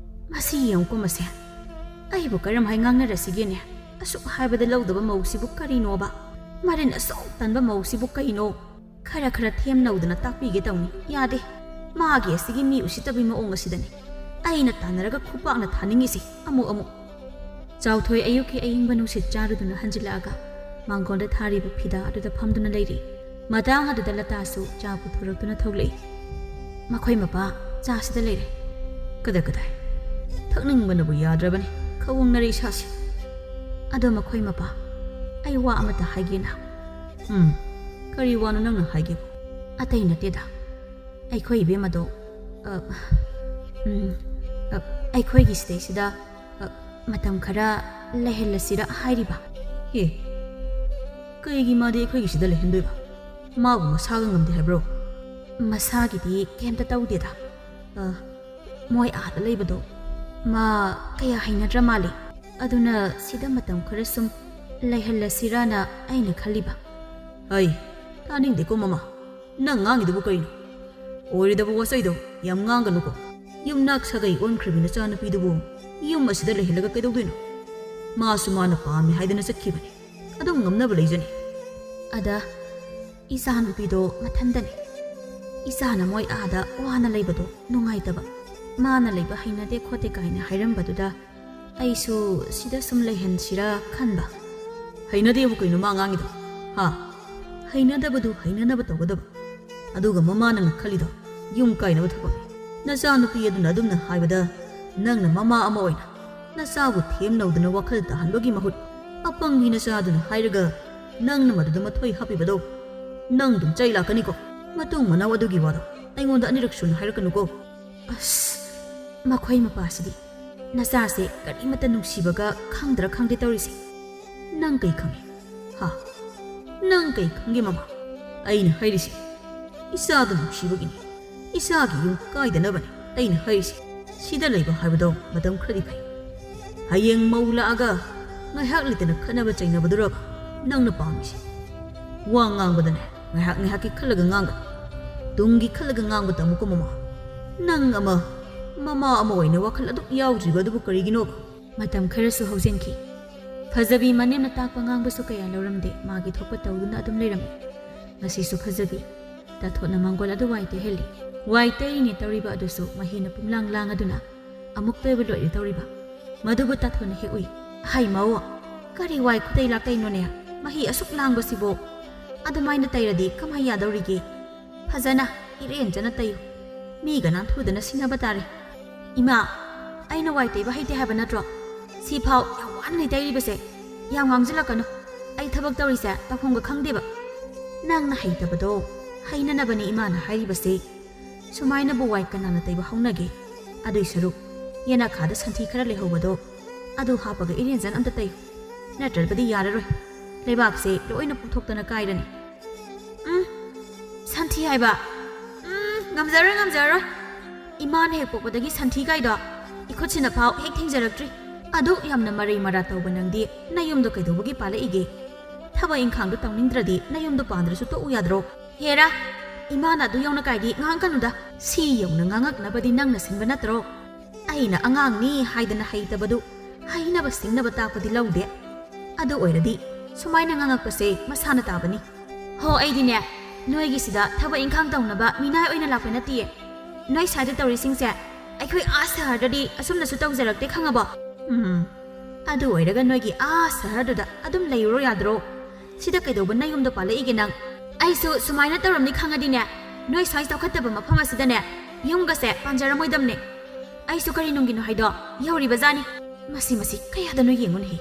ꯃꯁꯤ ꯌꯦꯡꯉꯨꯀꯣ ꯃꯁꯦ꯫ ꯑꯩꯕꯨ ꯀꯔꯝꯍꯥꯏ ꯉꯥꯡꯅꯔꯁꯤꯒꯦꯅꯦ? ꯑꯁꯨꯛ ꯍꯥꯏꯕꯗ ꯂꯧꯗꯕ ꯃꯧꯁꯤꯕꯨ ꯀꯔꯤꯅꯣꯕ? ꯃꯔꯤꯟ ꯑꯁꯨꯛ ꯇꯟꯕ ꯃꯧꯁꯤꯕꯨ ꯀꯩꯅꯣ? ꯈꯔ ꯈꯔ ꯊꯦꯝ ꯅꯧꯗꯅ ꯇꯥꯛꯄꯤꯒꯦ ꯇꯧꯅꯤ꯫ ꯌꯥꯗꯦ꯫ ꯃꯥꯒꯤ ꯑꯁꯤꯒꯤ ꯃꯤ ꯎꯁꯤꯠꯇꯕꯤ ꯃꯑꯣꯡ ꯑꯁꯤꯗꯅꯤ ꯑꯩꯅ ꯇꯥꯟꯅꯔꯒ ꯈꯨꯄꯥꯛꯅ ꯊꯥꯅꯤꯡꯉꯤꯁꯦ ꯑꯃꯨꯛ ꯑꯃꯨꯛ꯫ ꯆꯥꯎꯊꯣꯏ ꯑꯌꯨꯛꯀꯤ ꯑꯏꯪꯕ ꯅꯨꯡꯁꯤꯠ ꯆꯥꯔꯨꯗꯨꯅ ꯍꯟꯖꯤꯜꯂꯛꯑꯒ ꯃꯥꯡꯒꯣꯟꯗ ꯊꯥꯔꯤꯕ ꯐꯤꯗꯥ ꯑꯗꯨꯗ ꯐꯝꯗꯨꯅ ꯂꯩꯔꯤ꯫ ꯃꯇꯥꯡ ꯑꯗꯨꯗ ꯂꯇꯥꯁꯨ ꯆꯥ ꯄꯨꯊꯣꯔꯛꯇꯨꯅ ꯊꯣꯛꯂꯛꯏ꯫ "ꯃꯈꯣꯏ ꯃꯄꯥ ꯆꯥꯁꯤꯗ ꯂꯩꯔꯦ꯫ ꯀꯗꯥꯏ ꯀꯗꯥꯏ? ꯊꯛꯅꯤꯡꯕꯅꯕꯨ ꯌꯥꯗ꯭ꯔꯕꯅꯤ꯫ ꯈꯧꯋꯪꯅꯔꯦ ꯏꯁꯥꯁꯦ꯫ ꯑꯗꯣ ꯃꯈꯣꯏ ꯃꯄꯥ, ꯑꯩ ꯋꯥ ꯑꯃꯇ ꯍꯥꯏꯒꯦꯅ꯫" "ꯎꯝ, ꯀꯔꯤ ꯋꯥꯅꯣ ꯅꯪꯅ ꯍꯥꯏꯒꯦꯕꯨ?" "ꯑꯇꯩ ꯅꯠꯇꯦꯗ, ꯑꯩꯈꯣꯏ ꯏꯕꯦꯝꯃꯗꯣ, ꯑ, ꯎꯝ, ꯑ, ꯑꯩꯈꯣꯏꯒꯤ ꯁꯤꯗꯩꯁꯤꯗ, ꯑ, ꯃꯇꯝ ꯈꯔ ꯂꯩꯍꯜꯂꯁꯤꯔ ꯍꯥꯏꯔꯤꯕ꯫" "ꯑꯦ, ꯀꯩꯒꯤ ꯃꯥꯗꯤ ꯑꯩꯈꯣꯏꯒꯤ ꯁꯤꯗ ꯂꯩꯍꯟꯗꯣꯏꯕ? ꯃꯥꯕꯨ ꯃꯁꯥꯒ ꯉꯝꯗꯦ ꯍꯥꯏꯕ꯭ꯔꯣ?" "ꯃꯁꯥꯒꯤꯗꯤ ꯀꯩꯝꯇ ꯇꯧꯗꯦꯗ꯫ ꯑ, ꯃꯣꯏ ꯑꯥꯗ ꯂꯩꯕꯗꯣ ꯃꯥ ꯀꯌꯥ ꯍꯩꯅꯗ꯭ꯔ ꯃꯥꯜꯂꯦ꯫ ꯑꯗꯨꯅ ꯁꯤꯗ ꯃꯇꯝ ꯈꯔ ꯁꯨꯝ ꯂꯩꯍꯜꯂꯁꯤꯔꯅ ꯑꯩꯅ ꯈꯜꯂꯤꯕ꯫" "ꯍꯩ, ꯇꯥꯅꯤꯡꯗꯦꯀꯣ ꯃꯃꯥ꯫ ꯅꯪ ꯉꯥꯡꯉꯤꯗꯨꯕꯨ ꯀꯩꯅꯣ? ꯑꯣꯏꯔꯣꯏꯗꯕ ꯋꯥꯆꯩꯗꯣ ꯌꯥꯝ ꯉꯥꯡꯒꯅꯨꯀꯣ꯫ ꯌꯨꯝꯅꯥꯛ ꯁꯥꯒꯩ ꯑꯣꯟꯈ꯭ꯔꯕꯤ ꯅꯆꯥꯅꯨꯄꯤꯗꯨꯕꯨ ꯌꯨꯝ ꯑꯁꯤꯗ ꯂꯩꯍꯜꯂꯒ ꯀꯩꯗꯧꯗꯣꯏꯅꯣ? ꯃꯥꯁꯨ ꯃꯥꯅ ꯄꯥꯝꯃꯤ ꯍꯥꯏꯗꯅ ꯆꯠꯈꯤꯕꯅꯤ꯫ ꯑꯗꯨꯝ ꯉꯝꯅꯕ ꯂꯩꯖꯅꯤ꯫" "ꯑꯗ ꯏꯆꯥꯅꯨꯄꯤꯗꯣ ꯃꯊꯟꯗꯅꯤ꯫ ꯏꯆꯥꯅ ꯃꯣꯏ ꯑꯥꯗ ꯋꯥꯅ ꯂꯩꯕꯗꯣ ꯅꯨꯡꯉꯥꯏꯇꯕ꯫ ꯃꯥꯅ ꯂꯩꯕ ꯍꯩꯅꯗꯦ ꯈꯣꯠꯇꯦ ꯀꯥꯏꯅ ꯍꯥꯏꯔꯝꯕꯗꯨꯗ ꯑꯩꯁꯨ ꯁꯤꯗ ꯁꯨꯝ ꯂꯩꯍꯟꯁꯤꯔꯥ ꯈꯟꯕ꯫" "ꯍꯩꯅꯗꯦꯕꯨ ꯀꯩꯅꯣ ꯃꯥ ꯉꯥꯡꯉꯤꯗꯣ? ꯍꯥ? ꯍꯩꯅꯗꯕꯗꯨ ꯍꯩꯅꯅꯕ ꯇꯧꯒꯗꯕ꯫ ꯑꯗꯨꯒ ꯃꯃꯥ ꯅꯪꯅ ꯈꯜꯂꯤꯗꯣ ꯌꯨꯝ ꯀꯥꯏꯅꯕ ꯊꯕꯛꯅꯤ꯫ ꯅꯆꯥꯅꯨꯄꯤ ꯑꯗꯨꯅ ꯑꯗꯨꯝꯅ ꯍꯥꯏꯕꯗ ꯅꯪꯅ ꯃꯃꯥ ꯑꯃ ꯑꯣꯏꯅ ꯅꯆꯥꯕꯨ ꯊꯦꯝꯅꯧꯗꯅ ꯋꯥꯈꯜ ꯇꯥꯍꯟꯕꯒꯤ ꯃꯍꯨꯠ ꯑꯄꯪꯕꯤ ꯅꯆꯥꯗꯨꯅ ꯍꯥꯏꯔꯒ ꯅꯪꯅ ꯃꯗꯨꯗ ꯃꯊꯣꯏ ꯍꯥꯞꯄꯤꯕꯗꯣ ꯅꯪ ꯑꯗꯨꯝ ꯆꯩ ꯂꯥꯛꯀꯅꯤꯀꯣ꯫ ꯃꯇꯨꯡ ꯃꯅꯥꯎ ꯑꯗꯨꯒꯤ ꯋꯥꯗꯣ ꯑꯩꯉꯣꯟꯗ ꯑꯅꯤꯔꯛ ꯁꯨꯅ ꯍꯥꯏꯔꯛꯀꯅꯨꯀꯣ꯫" ꯑꯁ, ꯃꯈꯣꯏ ꯃꯄꯥꯁꯤꯗꯤ ꯅꯆꯥꯁꯦ ꯀꯔꯤꯃꯠꯇ ꯅꯨꯡꯁꯤꯕꯒ ꯈꯪꯗ꯭ꯔꯥ ꯈꯪꯗꯦ ꯇꯧꯔꯤꯁꯦ꯫ ꯅꯪ ꯀꯩ ꯈꯪꯉꯤ? ꯍꯥ? ꯅꯪ ꯀꯩ ꯈꯪꯒꯦ ꯃꯃꯥ? ꯑꯩꯅ ꯍꯥꯏꯔꯤꯁꯦ ꯏꯆꯥꯗ ꯅꯨꯡꯁꯤꯕꯒꯤꯅꯤ꯫ ꯏꯆꯥꯒꯤ ꯌꯨꯝ ꯀꯥꯏꯗꯅꯕꯅꯤ ꯑꯩꯅ ꯍꯥꯏꯔꯤꯁꯦ꯫ ꯁꯤꯗ ꯂꯩꯕ ꯍꯥꯏꯕꯗꯣ ꯃꯇꯝ ꯈꯔꯗꯤ ꯐꯩ꯫ ꯍꯌꯦꯡ ꯃꯧ ꯂꯥꯛꯑꯒ ꯉꯥꯏꯍꯥꯛ ꯂꯩꯇꯅ ꯈꯠꯅꯕ ꯆꯩꯅꯕꯗꯨꯔꯕ ꯅꯪꯅ ꯄꯥꯝꯃꯤꯁꯦ? ꯋꯥ ꯉꯥꯡꯕꯗꯅꯦ ꯉꯥꯏꯍꯥꯛ ꯉꯥꯏꯍꯥꯛꯀꯤ ꯈꯜꯂꯒ ꯉꯥꯡꯒꯅꯨ꯫ ꯇꯨꯡꯒꯤ ꯈꯜꯂꯒ ꯉꯥꯡꯕ ꯇꯝꯃꯨꯀꯣ ꯃꯃꯥ꯫ ꯅꯪ ꯑꯃ ꯃꯃꯥ ꯑꯃ ꯑꯣꯏꯅ ꯋꯥꯈꯜ ꯑꯗꯨꯛ ꯌꯥꯎꯗ꯭ꯔꯤꯕ ꯑꯗꯨꯕꯨ ꯀꯔꯤꯒꯤꯅꯣ? ꯃꯇꯝ ꯈꯔꯁꯨ ꯍꯧꯖꯤꯟꯈꯤ꯫ ꯐꯖꯕꯤ ꯃꯅꯦꯝꯅ ꯇꯥꯛꯄ ꯉꯥꯡꯕꯁꯨ ꯀꯌꯥ ꯂꯧꯔꯝꯗꯦ, ꯃꯥꯒꯤ ꯊꯣꯛꯄ ꯇꯧꯗꯨꯅ ꯑꯗꯨꯝ ꯂꯩꯔꯝꯃꯤ꯫ ꯉꯁꯤꯁꯨ ꯐꯖꯕꯤ ꯇꯥꯊꯣꯠꯅ ꯃꯪꯒꯣꯜ ꯑꯗꯨ ꯋꯥꯏ ꯇꯩꯍꯜꯂꯤ꯫ ꯋꯥꯏ ꯇꯩꯔꯤꯅꯦ ꯇꯧꯔꯤꯕ ꯑꯗꯨꯁꯨ ꯃꯍꯤꯅ ꯄꯨꯝꯂꯥꯡ ꯂꯥꯡꯉꯗꯨꯅ ꯑꯃꯨꯛꯇ ꯑꯣꯏꯕ ꯂꯣꯏꯔꯦ ꯇꯧꯔꯤꯕ꯫ ꯃꯗꯨꯕꯨ ꯇꯥꯊꯣꯟꯅ ꯍꯦꯛ ꯎꯏ꯫ "ꯍꯩ ꯃꯧ, ꯀꯔꯤ ꯋꯥꯏ ꯈꯨꯇꯩ ꯂꯥꯛꯇꯩꯅꯣꯅꯦ? ꯃꯍꯤ ꯑꯁꯨꯛ ꯂꯥꯡꯕꯁꯤꯕꯨ? ꯑꯗꯨꯃꯥꯏꯅ ꯇꯩꯔꯗꯤ ꯀꯃꯥꯏ ꯌꯥꯗꯧꯔꯤꯒꯦ? ꯐꯖꯅ ꯏꯔꯦꯟꯖꯅ ꯇꯩꯌꯨ꯫ ꯃꯤꯒ ꯅꯥꯟꯊꯨꯗꯅ ꯁꯤꯟꯅꯕ ꯇꯥꯔꯦ꯫ ꯏꯃꯥ, ꯑꯩꯅ ꯋꯥꯏ ꯇꯩꯕ ꯍꯩꯇꯦ ꯍꯥꯏꯕ ꯅꯠꯇ꯭ꯔꯣ? ꯁꯤꯐꯥꯎ ꯌꯥꯝ ꯋꯥꯅꯅꯤ ꯇꯩꯔꯤꯕꯁꯦ꯫ ꯌꯥꯝ ꯉꯥꯡꯁꯤꯜꯂꯛꯀꯅꯨ꯫ ꯑꯩ ꯊꯕꯛ ꯇꯧꯔꯤꯁꯦ ꯇꯧꯐꯝꯒ ꯈꯪꯗꯦꯕ꯫ ꯅꯪꯅ ꯍꯩꯇꯕꯗꯣ ꯍꯩꯅꯅꯕꯅꯤ ꯏꯃꯥꯅ ꯍꯥꯏꯔꯤꯕꯁꯦ꯫ ꯁꯨꯃꯥꯏꯅꯕꯨ ꯋꯥꯏ ꯀꯅꯥꯅ ꯇꯩꯕ ꯍꯧꯅꯒꯦ? ꯑꯗꯨꯏ ꯁꯔꯨꯛ ꯌꯦꯅꯈꯥꯗ ꯁꯟꯊꯤ ꯈꯔ ꯂꯩꯍꯧꯕꯗꯣ ꯑꯗꯨ ꯍꯥꯞꯄꯒ ꯏꯔꯦꯟꯖꯟ ꯑꯝꯇ ꯇꯩꯌꯨ꯫ ꯅꯠꯇ꯭ꯔꯕꯗꯤ ꯌꯥꯔꯔꯣꯏ꯫ ꯂꯩꯕꯥꯛꯁꯦ ꯂꯣꯏꯅ ꯄꯨꯝꯊꯣꯛꯇꯅ ꯀꯥꯏꯔꯅꯤ꯫ ꯎꯝ, ꯁꯟꯊꯤ ꯍꯥꯏꯕ? ꯎꯝ, ꯉꯝꯖꯔꯣꯏ, ꯉꯝꯖꯔꯣꯏ꯫ ꯏꯃꯥꯅ ꯍꯦꯛ ꯄꯣꯛꯄꯗꯒꯤ ꯁꯟꯊꯤ ꯀꯥꯏꯗꯣ ꯏꯈꯨꯠꯁꯤꯅ ꯐꯥꯎ ꯍꯦꯛ ꯊꯦꯡꯖꯔꯛꯇ꯭ꯔꯤ꯫ ꯑꯗꯨ ꯌꯥꯝꯅ ꯃꯔꯩ ꯃꯔꯥ ꯇꯧꯕ ꯅꯪꯗꯤ ꯅꯌꯨꯝꯗꯣ ꯀꯩꯗꯧꯕꯒꯤ ꯄꯥꯜꯂꯛꯏꯒꯦ? ꯊꯕꯛ ꯏꯪꯈꯥꯡꯗꯣ ꯇꯧꯅꯤꯡꯗ꯭ꯔꯗꯤ ꯅꯌꯨꯝꯗꯣ ꯄꯥꯟꯗ꯭ꯔꯁꯨ ꯇꯣꯛꯎ ꯌꯥꯗ꯭ꯔꯣ? ꯍꯦꯔꯥ, ꯏꯃꯥꯅ ꯑꯗꯨ ꯌꯧꯅ ꯀꯥꯏꯗꯤ ꯉꯥꯡꯉꯛꯀꯅꯨꯗ꯫ ꯁꯤ ꯌꯧꯅ ꯉꯥꯡꯉꯛꯅꯕꯗꯤ ꯅꯪꯅ ꯁꯤꯟꯕ ꯅꯠꯇ꯭ꯔꯣ? ꯑꯩꯅ ꯑꯉꯥꯡꯅꯤ ꯍꯥꯏꯗꯅ ꯍꯩꯇꯕꯗꯨ ꯍꯩꯅꯕ ꯁꯤꯡꯅꯕ ꯇꯥꯛꯄꯗꯤ ꯂꯧꯗꯦ꯫ ꯑꯗꯨ ꯑꯣꯏꯔꯗꯤ ꯁꯨꯃꯥꯏꯅ ꯉꯥꯡꯉꯛꯄꯁꯦ ꯃꯁꯥꯅ ꯇꯥꯕꯅꯤ꯫ ꯍꯣ, ꯑꯩꯗꯤꯅꯦ, ꯅꯣꯏꯒꯤꯁꯤꯗ ꯊꯕꯛ ꯏꯪꯈꯥꯡ ꯇꯧꯅꯕ ꯃꯤꯅꯥꯏ ꯑꯣꯏꯅ ꯂꯥꯛꯄ ꯅꯠꯇꯤꯌꯦ꯫ ꯅꯣꯏ ꯁ꯭ꯋꯥꯏꯗ ꯇꯧꯔꯤꯁꯤꯡꯁꯦ ꯑꯩꯈꯣꯏ ꯑꯥ ꯁꯍꯔꯗꯗꯤ ꯑꯁꯨꯝꯅꯁꯨ ꯇꯧꯖꯔꯛꯇꯦ, ꯈꯪꯉꯕꯣ? ꯎꯝ, ꯑꯗꯨ ꯑꯣꯏꯔꯒ ꯅꯣꯏꯒꯤ ꯑꯥ ꯁꯍꯔꯗꯨꯗ ꯑꯗꯨꯝ ꯂꯩꯔꯨꯔꯣ ꯌꯥꯗ꯭ꯔꯣ? ꯁꯤꯗ ꯀꯩꯗꯧꯕ ꯅꯌꯨꯝꯗ ꯄꯥꯜꯂꯛꯏꯒꯦ ꯅꯪ? ꯑꯩꯁꯨ ꯁꯨꯃꯥꯏꯅ ꯇꯧꯔꯝꯅꯤ ꯈꯪꯉꯗꯤꯅꯦ, ꯅꯣꯏ ꯁ꯭ꯋꯥꯏ ꯆꯥꯎꯈꯠꯇꯕ ꯃꯐꯝ ꯑꯁꯤꯗꯅꯦ ꯌꯨꯝꯒꯁꯦ ꯄꯥꯟꯖꯔꯝꯃꯣꯏꯗꯝꯅꯦ꯫ ꯑꯩꯁꯨ ꯀꯔꯤ ꯅꯨꯡꯒꯤꯅꯣ ꯍꯥꯏꯗꯣ ꯌꯧꯔꯤꯕꯖꯥꯠꯅꯤ꯫ ꯃꯁꯤ, ꯃꯁꯤ ꯀꯌꯥꯗꯅꯣ ꯌꯦꯡꯉꯨꯅꯦꯍꯦ꯫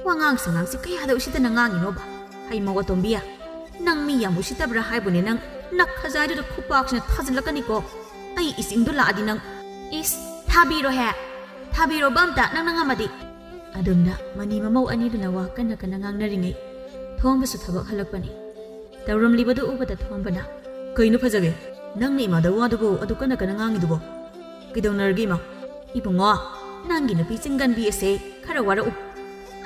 ꯋꯥꯉꯥꯡ ꯁꯉꯥꯡꯁꯤ ꯀꯌꯥꯗ ꯎꯁꯤꯠꯇꯅ ꯉꯥꯡꯉꯤꯅꯣꯕ? ꯍꯩꯃꯧ ꯑꯇꯣꯝꯕꯤ, ꯅꯪ ꯃꯤ ꯌꯥꯝ ꯎꯁꯤꯠꯇꯕ꯭ꯔꯥ ꯍꯥꯏꯕꯨꯅꯦ ꯅꯪ? ꯅꯈꯖꯥꯏꯗꯨꯗ ꯈꯨꯄꯥꯛꯁꯤꯅ ꯊꯥꯖꯤꯜꯂꯛꯀꯅꯤꯀꯣ꯫ ꯑꯩ ꯏꯁꯤꯡꯗꯣ ꯂꯥꯛꯑꯗꯤ ꯅꯪ꯫ ꯏꯁ, ꯊꯥꯕꯤꯔꯣꯍꯦ꯫ ꯊꯥꯕꯤꯔꯣꯕ ꯑꯝꯇ, ꯅꯪꯅ ꯉꯝꯃꯗꯤ꯫ ꯑꯗꯨꯝꯅ ꯃꯅꯤ ꯃꯃꯧ ꯑꯅꯤꯗꯨꯅ ꯋꯥ ꯀꯟꯅ ꯀꯟꯅ ꯉꯥꯡꯅꯔꯤꯉꯩ ꯊꯣꯝꯕꯁꯨ ꯊꯕꯛ ꯍꯜꯂꯛꯄꯅꯤ꯫ ꯇꯧꯔꯝꯂꯤꯕꯗꯨ ꯎꯕꯗ ꯊꯣꯝꯕꯅ, "ꯀꯩꯅꯣ ꯐꯖꯕꯤ? ꯅꯪꯅ ꯏꯃꯥꯗ ꯋꯥꯗꯨꯕꯨ ꯑꯗꯨ ꯀꯟꯅ ꯀꯟꯅ ꯉꯥꯡꯉꯤꯗꯨꯕꯣ? ꯀꯩꯗꯧꯅꯔꯒꯦ ꯏꯃꯥ?" "ꯏꯕꯨꯡꯉꯣ, ꯅꯪꯒꯤ ꯅꯨꯄꯤ ꯆꯤꯡꯒꯟꯕꯤ ꯑꯁꯦ ꯈꯔ ꯋꯥꯔꯛꯎ꯫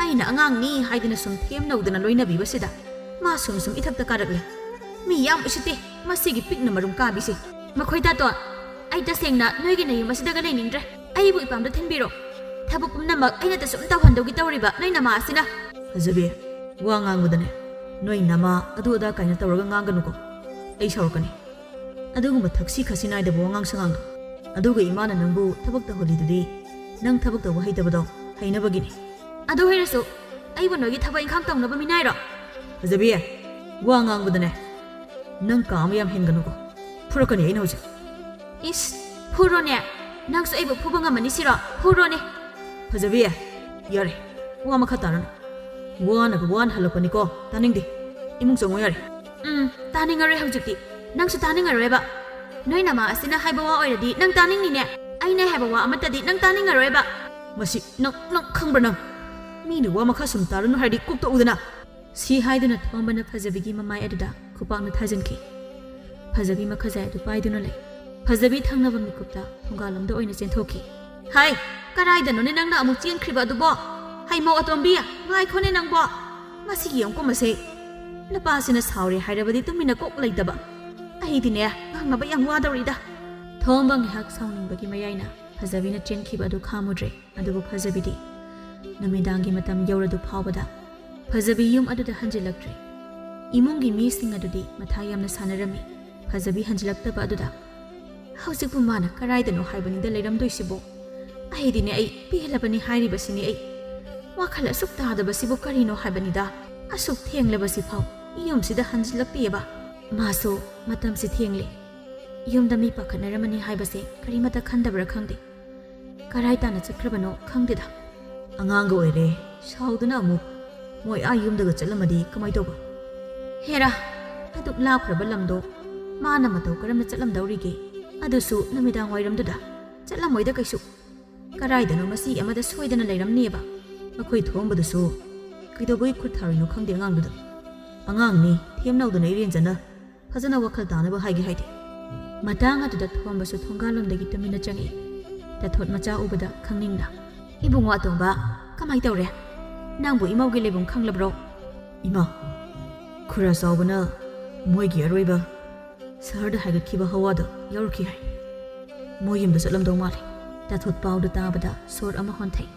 ꯑꯩꯅ ꯑꯉꯥꯡꯅꯤ ꯍꯥꯏꯗꯅ ꯁꯨꯝ ꯊꯦꯝꯅꯧꯗꯅ ꯂꯣꯏꯅꯕꯤꯕꯁꯤꯗ ꯃꯥ ꯁꯨꯝ ꯁꯨꯝ ꯏꯊꯛꯇ ꯀꯥꯔꯛꯂꯦ꯫ ꯃꯤ ꯌꯥꯝ ꯎꯁꯤꯠꯇꯦ ꯃꯁꯤꯒꯤ ꯄꯤꯛꯅ ꯃꯔꯨꯝ ꯀꯥꯕꯤꯁꯦ꯫ ꯃꯈꯣꯏ ꯇꯥꯇꯣꯟ, ꯑꯩ ꯇꯁꯦꯡꯅ ꯅꯣꯏꯒꯤ ꯅꯌꯨꯝ ꯑꯁꯤꯗꯒ ꯂꯩꯅꯤꯡꯗ꯭ꯔꯦ꯫ ꯑꯩꯕꯨ ꯏꯄꯥꯝꯗ ꯊꯤꯟꯕꯤꯔꯣ꯫ ꯊꯕꯛ ꯄꯨꯝꯅꯃꯛ ꯑꯩꯅ ꯇꯁꯨꯝ ꯇꯧꯍꯟꯗꯧꯒꯤ ꯇꯧꯔꯤꯕ ꯅꯣꯏ ꯅꯃꯥ ꯑꯁꯤꯅ꯫ ꯐꯖꯕꯤ, ꯋꯥ ꯉꯥꯡꯕꯗꯅꯦ, ꯅꯣꯏ ꯅꯃꯥ ꯑꯗꯨ ꯑꯗꯥ ꯀꯥꯏꯅ ꯇꯧꯔꯒ ꯉꯥꯡꯒꯅꯨꯀꯣ꯫ ꯑꯩ ꯁꯥꯎꯔꯛꯀꯅꯤ꯫ ꯑꯗꯨꯒꯨꯝꯕ ꯊꯛꯁꯤ ꯈꯥꯁꯤ ꯅꯥꯏꯗꯕ ꯋꯥꯉꯥꯡ ꯁꯉꯥꯡꯗꯣ꯫ ꯑꯗꯨꯒ ꯏꯃꯥꯅ ꯅꯪꯕꯨ ꯊꯕꯛ ꯇꯧꯍꯜꯂꯤꯗꯨꯗꯤ ꯅꯪ ꯊꯕꯛ ꯇꯧꯕ ꯍꯩꯇꯕꯗꯣ ꯍꯩꯅꯕꯒꯤꯅꯤ꯫ ꯑꯗꯨ ꯑꯣꯏꯔꯁꯨ ꯑꯩꯕꯨ ꯅꯣꯏꯒꯤ ꯊꯕꯛ ꯏꯪꯈꯥꯡ ꯇꯧꯅꯕ ꯃꯤꯅꯥꯏꯔꯣ? ꯐꯖꯕꯤ, ꯋꯥ ꯉꯥꯡꯕꯗꯅꯦ, ꯅꯪ ꯀꯥ ꯑꯃ ꯌꯥꯝ ꯍꯦꯟꯒꯅꯨꯀꯣ꯫ ꯐꯨꯔꯛꯀꯅꯤ ꯑꯩꯅ ꯍꯧꯖꯤꯛ꯫ ꯏꯁ, ꯐꯨꯔꯣꯅꯦ꯫ ꯅꯪꯁꯨ ꯑꯩꯕꯨ ꯐꯨꯕ ꯉꯝꯃꯅꯤ ꯁꯤꯔꯣ? ꯐꯨꯔꯣꯅꯦ꯫ ꯐꯖꯕꯤ, ꯌꯥꯔꯦ꯫ ꯋꯥ ꯃꯈꯥ ꯇꯥꯔꯅꯨ꯫ ꯋꯥꯅꯒ ꯋꯥꯅ ꯍꯜꯂꯛꯄꯅꯤꯀꯣ꯫ ꯇꯥꯅꯤꯡꯗꯦ꯫ ꯏꯃꯨꯡ ꯆꯪꯉꯣ ꯌꯥꯔꯦ꯫ ꯎꯝ, ꯇꯥꯅꯤꯡꯉꯔꯣꯏ ꯍꯧꯖꯤꯛꯇꯤ꯫ ꯅꯪꯁꯨ ꯇꯥꯅꯤꯡꯉꯔꯣꯏꯕ꯫ ꯅꯣꯏ ꯅꯃꯥ ꯑꯁꯤꯅ ꯍꯥꯏꯕ ꯋꯥ ꯑꯣꯏꯔꯗꯤ ꯅꯪ ꯇꯥꯅꯤꯡꯅꯤꯅꯦ꯫ ꯑꯩꯅ ꯍꯥꯏꯕ ꯋꯥ ꯑꯃꯠꯇꯗꯤ ꯅꯪ ꯇꯥꯅꯤꯡꯉꯔꯣꯏꯕ꯫ ꯃꯁꯤ ꯅꯪ, ꯅꯪ ꯈꯪꯕ꯭ꯔꯥ ꯅꯪ? ꯃꯤꯅ ꯋꯥ ꯃꯈꯥ ꯁꯨꯝ ꯇꯥꯔꯅꯨ ꯍꯥꯏꯔꯗꯤ ꯀꯣꯛ ꯇꯣꯛꯎꯗꯅ꯫ ꯁꯤ ꯍꯥꯏꯗꯨꯅ ꯊꯣꯝꯕꯅ ꯐꯖꯕꯤꯒꯤ ꯃꯃꯥꯏ ꯑꯗꯨꯗ ꯈꯨꯄꯥꯛꯅ ꯊꯥꯖꯤꯟꯈꯤ꯫ ꯐꯖꯕꯤ ꯃꯈꯖꯥꯏ ꯑꯗꯨ ꯄꯥꯏꯗꯨꯅ ꯂꯩ꯫ ꯐꯖꯕꯤ ꯊꯪꯅꯕ ꯃꯤꯀꯨꯞꯇ ꯊꯣꯡꯒꯥꯜꯂꯣꯝꯗ ꯑꯣꯏꯅ ꯆꯦꯟꯊꯣꯛꯈꯤ꯫ ꯍꯥꯏ, ꯀꯔꯥꯏꯗꯅꯣꯅꯦ ꯅꯪꯅ ꯑꯃꯨꯛ ꯆꯦꯟꯈ꯭ꯔꯤꯕ ꯑꯗꯨꯕꯣ? ꯍꯩꯃꯧ ꯑꯇꯣꯝꯕꯤ, ꯉꯥꯏꯈꯣꯅꯦ ꯅꯪꯕꯣ꯫ ꯃꯁꯤꯒꯤ ꯌꯦꯡꯉꯨꯀꯣ ꯃꯁꯦ꯫ ꯅꯨꯄꯥꯁꯤꯅ ꯁꯥꯎꯔꯦ ꯍꯥꯏꯔꯕꯗꯤ ꯇꯨꯃꯤꯟꯅ ꯀꯣꯛ ꯂꯩꯇꯕ꯫ ꯑꯩꯗꯤꯅꯦ, ꯉꯥꯡꯅꯕ ꯌꯥꯝ ꯋꯥꯗꯧꯔꯤꯗ꯫ ꯊꯣꯝꯕ ꯉꯥꯏꯍꯥꯛ ꯁꯥꯎꯅꯤꯡꯕꯒꯤ ꯃꯌꯥꯏꯅ ꯐꯖꯕꯤꯅ ꯆꯦꯟꯈꯤꯕ ꯑꯗꯨ ꯈꯥꯝꯃꯨꯗ꯭ꯔꯦ꯫ ꯑꯗꯨꯕꯨ ꯐꯖꯕꯤꯗꯤ ꯅꯨꯃꯤꯗꯥꯡꯒꯤ ꯃꯇꯝ ꯌꯧꯔꯗꯨ ꯐꯥꯎꯕꯗ ꯐꯖꯕꯤ ꯌꯨꯝ ꯑꯗꯨꯗ ꯍꯟꯖꯤꯜꯂꯛꯇ꯭ꯔꯦ꯫ ꯏꯃꯨꯡꯒꯤ ꯃꯤꯁꯤꯡ ꯑꯗꯨꯗꯤ ꯃꯊꯥ ꯌꯥꯝꯅ ꯁꯥꯟꯅꯔꯝꯃꯤ꯫ ꯐꯖꯕꯤ ꯍꯟꯖꯤꯜꯂꯛꯇꯕ ꯑꯗꯨꯗ, "ꯍꯧꯖꯤꯛꯄꯨ ꯃꯥꯅ ꯀꯔꯥꯏꯗꯅꯣ ꯍꯥꯏꯕꯅꯤꯗ ꯂꯩꯔꯝꯗꯣꯏꯁꯤꯕꯣ? ꯑꯩꯗꯤꯅꯦ, ꯑꯩ ꯄꯦꯜꯂꯕꯅꯤ ꯍꯥꯏꯔꯤꯕꯁꯤꯅꯦ ꯑꯩ꯫ ꯋꯥꯈꯜ ꯑꯁꯨꯛ ꯇꯥꯗꯕꯁꯤꯕꯨ ꯀꯔꯤꯅꯣ ꯍꯥꯏꯕꯅꯤꯗ? ꯑꯁꯨꯛ ꯊꯦꯡꯂꯕꯁꯤꯐꯥꯎ ꯌꯨꯝꯁꯤꯗ ꯍꯟꯖꯤꯜꯂꯛꯇꯦꯕ꯫ ꯃꯥꯁꯨ ꯃꯇꯝꯁꯤ ꯊꯦꯡꯂꯦ꯫ ꯌꯨꯝꯗ ꯃꯤ ꯄꯥꯈꯠꯅꯔꯝꯃꯅꯤ ꯍꯥꯏꯕꯁꯦ ꯀꯔꯤꯃꯠꯇ ꯈꯟꯗꯕ꯭ꯔꯥ ꯈꯪꯗꯦ꯫ ꯀꯔꯥꯏ ꯇꯥꯅ ꯆꯠꯈ꯭ꯔꯕꯅꯣ ꯈꯪꯗꯦꯗ꯫ ꯑꯉꯥꯡꯒ ꯑꯣꯏꯔꯦ, ꯁꯥꯎꯗꯅ ꯑꯃꯨꯛ꯫ ꯃꯣꯏ ꯑꯥ ꯌꯨꯝꯗꯒ ꯆꯠꯂꯝꯃꯗꯤ ꯀꯃꯥꯏ ꯇꯧꯕ?" ꯍꯦꯔꯥ, ꯑꯗꯨꯛ ꯂꯥꯞꯈ꯭ꯔꯕ ꯂꯝꯗꯣ ꯃꯥꯅ ꯃꯇꯧ ꯀꯔꯝꯅ ꯆꯠꯂꯝꯗꯧꯔꯤꯒꯦ? ꯑꯗꯨꯁꯨ ꯅꯨꯃꯤꯗꯥꯡ ꯋꯥꯏꯔꯝꯗꯨꯗ? ꯆꯠꯂꯝꯃꯣꯏꯗ ꯀꯩꯁꯨ꯫ ꯀꯔꯥꯏꯗꯅꯣ ꯃꯁꯤ ꯑꯃꯗ ꯁꯣꯏꯗꯅ ꯂꯩꯔꯝꯅꯦꯕ꯫ ꯑꯩꯈꯣꯏ ꯊꯣꯝꯕꯗꯨꯁꯨ ꯀꯩꯗꯧꯕꯒꯤ ꯈꯨꯠ ꯊꯥꯔꯨꯏꯅꯣ ꯈꯪꯗꯦ ꯑꯉꯥꯡꯗꯨꯗ꯫ ꯑꯉꯥꯡꯅꯤ, ꯊꯦꯝꯅꯧꯗꯅ ꯏꯔꯦꯟꯖꯅ꯫ ꯐꯖꯅ ꯋꯥꯈꯜ ꯇꯥꯅꯕ ꯍꯥꯏꯒꯦ ꯍꯥꯏꯗꯦ꯫ ꯃꯇꯥꯡ ꯑꯗꯨꯗ ꯊꯣꯝꯕꯁꯨ ꯊꯣꯡꯒꯥꯜꯂꯣꯝꯗꯒꯤ ꯇꯨꯃꯤꯟꯅ ꯆꯪꯉꯛꯏ꯫ ꯇꯥꯊꯣꯠ ꯃꯆꯥ ꯎꯕꯗ ꯈꯪꯅꯤꯡꯅ, "ꯏꯕꯨꯡꯉꯣ ꯑꯇꯣꯝꯕ, ꯀꯃꯥꯏ ꯇꯧꯔꯦ? ꯅꯪꯕꯨ ꯏꯃꯧꯒꯤ ꯂꯩꯐꯝ ꯈꯪꯂꯕ꯭ꯔꯣ?" "ꯏꯃꯥ, ꯈꯨꯔꯥ ꯆꯥꯎꯕꯅ ꯃꯣꯏꯒꯤ ꯑꯔꯣꯏꯕ ꯁꯍꯔꯗ ꯍꯥꯏꯒꯠꯈꯤꯕ ꯍꯋꯥꯗ ꯌꯥꯎꯔꯛꯈꯤ ꯍꯥꯏ꯫ ꯃꯣꯏ ꯌꯨꯝꯗ ꯆꯠꯂꯝꯗꯧ ꯃꯥꯜꯂꯦ꯫ ꯇꯥꯊꯣꯠ ꯄꯥꯎꯗꯨ ꯇꯥꯕꯗ ꯁꯣꯔ ꯑꯃ ꯍꯣꯟꯊꯩ꯫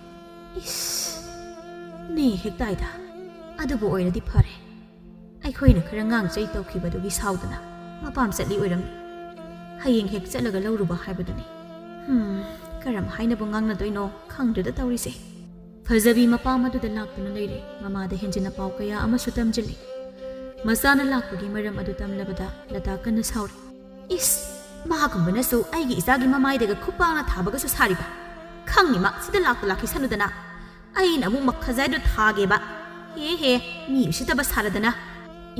ꯏꯁ, ꯅꯦ ꯍꯦꯛ ꯇꯥꯏꯗ꯫ ꯑꯗꯨꯕꯨ ꯑꯣꯏꯔꯗꯤ ꯐꯔꯦ꯫ ꯑꯩꯈꯣꯏꯅ ꯈꯔ ꯉꯥꯡ ꯆꯩ ꯇꯧꯈꯤꯕꯗꯨꯒꯤ ꯁꯥꯎꯗꯅ ꯃꯄꯥꯝ ꯆꯠꯂꯤ ꯑꯣꯏꯔꯝꯃꯤ꯫ ꯍꯌꯦꯡ ꯍꯦꯛ ꯆꯠꯂꯒ ꯂꯧꯔꯨꯕ ꯍꯥꯏꯕꯗꯨꯅꯤ꯫ ꯍꯝ, ꯀꯔꯝ ꯍꯥꯏꯅꯕꯨ ꯉꯥꯡꯅꯗꯣꯏꯅꯣ ꯈꯪꯗ꯭ꯔꯦꯗ ꯇꯧꯔꯤꯁꯦ꯫ ꯐꯖꯕꯤ ꯃꯄꯥꯝ ꯑꯗꯨꯗ ꯂꯥꯛꯇꯨꯅ ꯂꯩꯔꯦ꯫ ꯃꯃꯥꯗ ꯍꯦꯟꯖꯤꯟꯅ ꯄꯥꯎ ꯀꯌꯥ ꯑꯃꯁꯨ ꯇꯝꯖꯤꯜꯂꯤ꯫ ꯃꯆꯥꯅ ꯂꯥꯛꯄꯒꯤ ꯃꯔꯝ ꯑꯗꯨ ꯇꯝꯂꯕꯗ ꯂꯇꯥ ꯀꯟꯅ ꯁꯥꯎꯔꯤ꯫ ꯏꯁ, ꯃꯥꯒꯨꯝꯕꯅꯁꯨ ꯑꯩꯒꯤ ꯏꯆꯥꯒꯤ ꯃꯃꯥꯏꯗꯒ ꯈꯨꯄꯥꯛꯅ ꯊꯥꯕꯒꯁꯨ ꯁꯥꯔꯤꯕ꯫ ꯈꯪꯉꯤꯃ, ꯁꯤꯗ ꯂꯥꯛꯇ ꯂꯥꯛꯈꯤꯁꯅꯨꯗꯅ꯫ ꯑꯩꯅ ꯑꯃꯨꯛ ꯃꯈꯖꯥꯏꯗꯣ ꯊꯥꯒꯦꯕ꯫ ꯍꯦ ꯍꯦ, ꯃꯤ ꯎꯁꯤꯠꯇꯕ ꯁꯥꯔꯗꯅ꯫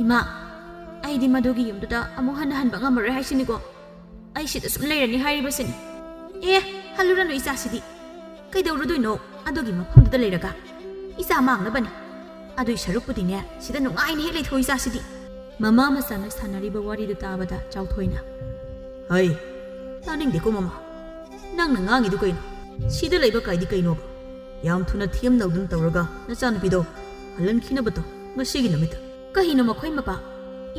ꯏꯃꯥ, ꯑꯩꯗꯤ ꯃꯗꯨꯒꯤ ꯌꯨꯝꯗꯨꯗ ꯑꯃꯨꯛ ꯍꯟꯅ ꯍꯟꯕ ꯉꯝꯃꯔꯣꯏ ꯍꯥꯏꯁꯤꯅꯤꯀꯣ꯫ ꯑꯩ ꯁꯤꯗ ꯁꯨꯝ ꯂꯩꯔꯅꯤ ꯍꯥꯏꯔꯤꯕꯁꯤꯅꯤ꯫ ꯑꯦ, ꯍꯜꯂꯨꯔꯅꯨ ꯏꯆꯥꯁꯤꯗꯤ꯫ ꯀꯩꯗꯧꯔꯨꯗꯣꯏꯅꯣ ꯑꯗꯨꯒꯤ ꯃꯐꯝꯗꯨꯗ ꯂꯩꯔꯒ? ꯏꯆꯥ ꯃꯥꯡꯅꯕꯅꯤ꯫ ꯑꯗꯨꯏ ꯁꯔꯨꯛꯄꯨꯗꯤꯅꯦ, ꯁꯤꯗ ꯅꯨꯡꯉꯥꯏꯅ ꯍꯦꯛ ꯂꯩꯊꯣꯛꯏ ꯏꯆꯥꯁꯤꯗꯤ꯫ ꯃꯃꯥ ꯃꯆꯥꯅ ꯁꯥꯟꯅꯔꯤꯕ ꯋꯥꯔꯤꯗꯨ ꯇꯥꯕꯗ ꯆꯥꯎꯊꯣꯏꯅ, ꯍꯩ, ꯇꯥꯅꯤꯡꯗꯦꯀꯣ ꯃꯃꯥ꯫ ꯅꯪꯅ ꯉꯥꯡꯉꯤꯗꯨ ꯀꯩꯅꯣ? ꯁꯤꯗ ꯂꯩꯕ ꯀꯥꯏꯗꯤ ꯀꯩꯅꯣꯕ? ꯌꯥꯝ ꯊꯨꯅ ꯊꯦꯝ ꯅꯧꯗꯨꯅ ꯇꯧꯔꯒ ꯅꯆꯥꯅꯨꯄꯤꯗꯣ ꯍꯜꯍꯟꯈꯤꯅꯕ ꯇꯧ ꯉꯁꯤꯒꯤ ꯅꯨꯃꯤꯠꯇ꯫ ꯀꯩꯅꯣ ꯃꯈꯣꯏ ꯃꯄꯥ?